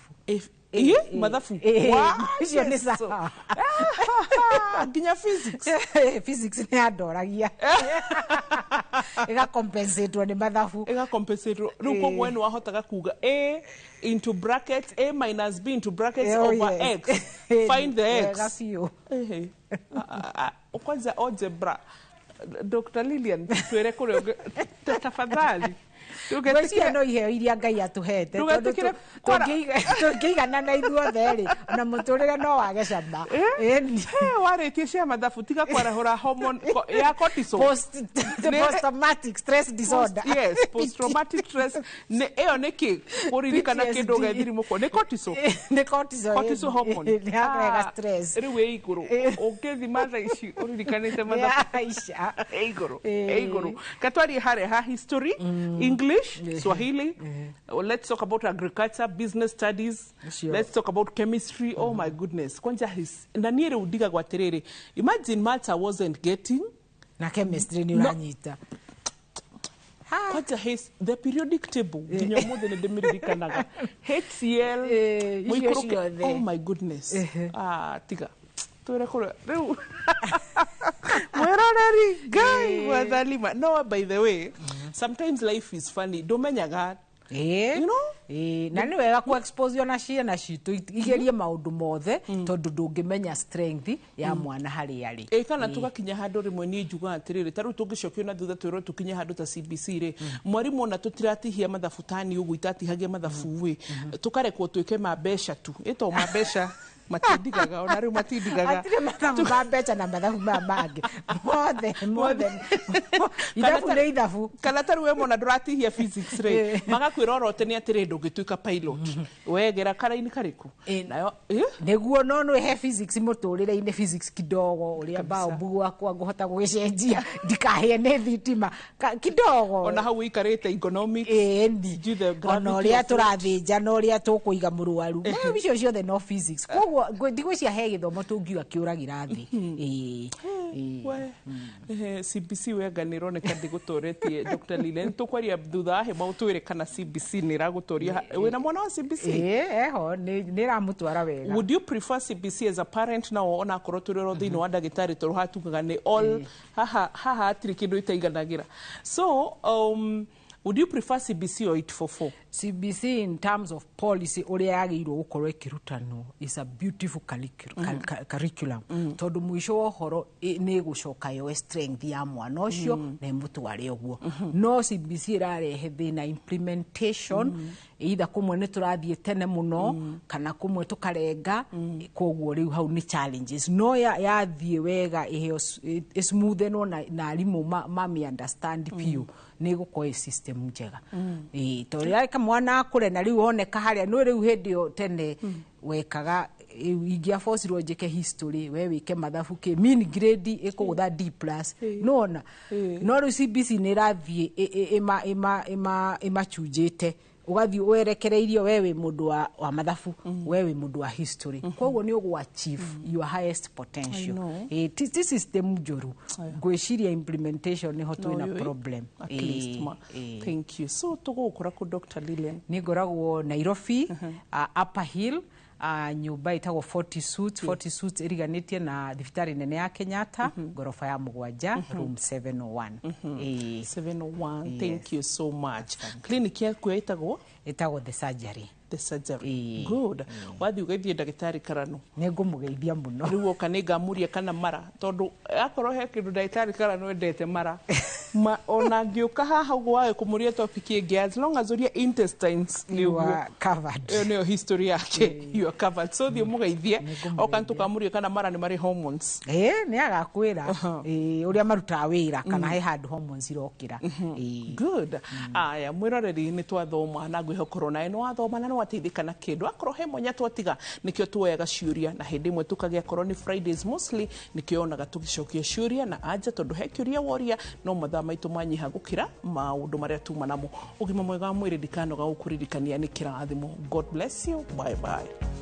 Mathabu
icio nĩ sawa
nginya physics.
Physics nĩ yandoragia ĩgacompensatwo nĩ mathabu,
ĩgacompensatwo. Rĩu koguo we nĩ wahotaga kuga a into brackets a minus b into brackets over x find the x. Kwanza algebra Dr. Lilian twĩre kũrĩa tafadhali.
Ngwĩciria no iheo iria Ngai atũhete tondũ tũngĩiganana ithuothe rĩ ona mũtũrĩre no wage cama.
Warĩtie cia mathabu tiga kwarahũra hormone ya cortisol.
Post traumatic stress disorder.
Yes, post traumatic stress. Ĩyo nĩ kĩ? Kũririkana kĩndũ ũgethirimũkwo nĩ cortisol.
Nĩ cortisol.
Cortisol hormone.
Nĩ yarehaga stress.
Rĩu ĩ igũrũ ũngĩthima thaa ici ũririkanĩte mathabu ĩ igũrũ ĩ igũrũ. Katwarie harĩa ha history, English, Swahili. Let's talk about agriculture, business studies. Let's talk about chemistry. Oh my goodness. Kwanja his na niĩ rĩu ndigagwo atĩrĩrĩ. Imagine maths I wasn't getting.
Na chemistry nĩ ũranyita.
Kwanja his the periodic table nginya ũmũthĩ nĩ ndĩmĩririkanaga. HCl. Oh my goodness. Ah, tiga. Twĩre kũrĩa rĩu. Mwĩroreri Ngai mwathalima. No, by the way, sometimes life is funny. Ndũmenyaga. You know?
Na nĩ wega ku expose ona ciana citũ igerie maũndũ mothe tondũ ndũngĩmenya strength ya mwana harĩa arĩ.
Kana tũgakinya handũ rĩmwe niĩ njugaga atĩrĩrĩ ta rĩu tũngĩcokio na thutha twĩrwo tũkinye handũ ta CBC rĩ mwarimũ ona tũtiratihia mathabu tani ũguo itatihagia mathabu ĩ tũkarekwo twĩke ma mbeca tu ĩto ma mbeca matindigaga ona rĩu matindigaga
atirĩ mathabu ma mbeca na mathabu maya mangĩ mothe mothe ithabu nĩ ithabu.
Kana ta rĩu we mwana ndũratihia physics rĩ magakwĩra orote nĩ atĩrĩ ndũngĩtuĩka pilot wegera karaini karĩkũ nayo
nĩguo no nĩhe physics mũtũrĩre-inĩ physics kidogo ũrĩa baobu gwakwa ngũhota gũgĩcenjia ndikahĩe nĩ thitima kidogo
ona hau ũikarĩte economics
ona ũrĩa tũrathĩnja na ũrĩa tũkũiga mũrwaru icio ciothe no physics. Koguo ndigwĩciria he gĩthomo tũngiuga kĩũragĩra thĩ.
CBC wenga nĩ ĩroneka ndĩgũtoretie Dr. Lilian tũkwaria thutha wa hema ũtwĩre kana CBC nĩ ĩragũtoria. Wĩna mwana wa CBC?
Eho nĩ ĩramũtwara wega.
Would you prefer CBC as a parent now ona akorwo tũrĩ oro thĩinĩ wa ndagĩtarĩ tondũ hatugaga nĩ all haha haha hatirĩ kĩndũ itaiganagĩra. So would you prefer CBC or 844?
CBC in terms of policy ũrĩa yagĩrĩirwo gũkorwo ĩkĩrutanwo is a beautiful curriculum tondũ mũico wa ũhoro nĩ ĩgũcoka yoe strength ya mwana ũcio na ĩmũtware ũguo. No CBC ĩrarehe thĩna implementation either kũmwe nĩ tũrathiĩ tene mũno kana kũmwe tũkarenga koguo rĩu hau nĩ challenges no yathiĩ wega ĩheo ĩsmoothenwo na arimũ mami understand biũ nĩ ĩgũkorwo ĩ system njega. Tondũ rĩrĩa mwana akũre na rĩu oneka harĩa no rĩu hĩndĩ ĩyo tene wekaga ingĩabocirwo njĩke history we wĩke mathabu kĩ mean grade ĩkũgũtha D plus nona no rĩu CBC nĩ ĩrathiĩ ĩmachunjĩte Ũgathiĩ werekereirio, we wĩ mũndũ wa mathabu, we wĩ mũndũ wa history, koguo nĩ ũgũ achieve your highest potential.
I know.
Ti system njũru, ngwĩciria implementation nĩho twĩna
No,
problem.
At least ma. Thank you. So tũgũgũkora kũ, Dr. Lilian?
Nĩ ngoragwo Nairobi, Upper Hill, nyũmba ĩtagwo 40 Suits. 40 Suits ĩriganĩtie na thibitarĩ nene ya Kenyatta, ngoroba ya 7, room 701.
701. Thank you so much. Clinic yaku ĩtagwo?
Ĩtagwo The Surgery.
The Surgery, good. Wathiĩ ũgeithie ndagĩtarĩ Karano.
Nĩ ngũmũgeithia mũno.
Rĩu oka nĩ ngamũria kana mara, tondũ akorwo he kĩndũ ndagĩtarĩ Karano endete mara ma, ona ngĩũka haha ũguo wage kũmũria topic ĩngĩ, as long as ũria intestines.
You are covered.
Ĩyo nĩyo history yake. You are covered, so thiĩ mũgeithie oka nĩtũkamũria kana mara nĩ marĩ hormones.
Ĩ, nĩ agakwĩra ũrĩa marutaga wĩra, kana he handũ hormones irokĩra.
Good. Aya, mwĩroreri, nĩ twathoma na ngwĩhokorwo nawe nĩ wathoma na nĩ wateithĩka na kĩndũ. Akorwo he mwanya twatiga, nĩkĩo tuoyaga ciũria, na hĩndĩ ĩmwe tũkagĩa korwo nĩ Fridays mostly, nĩkĩo yonaga tũgĩcokia ciũria na anja, tondũ he kĩũria woria no mathaa maitũ manyiha gũkĩra maũndũ marĩa tuma namo. Ũgima mwega wa mwĩrĩ, ndikanoga gũkũririkania, nĩ kĩrathimo. God bless you. Bye bye.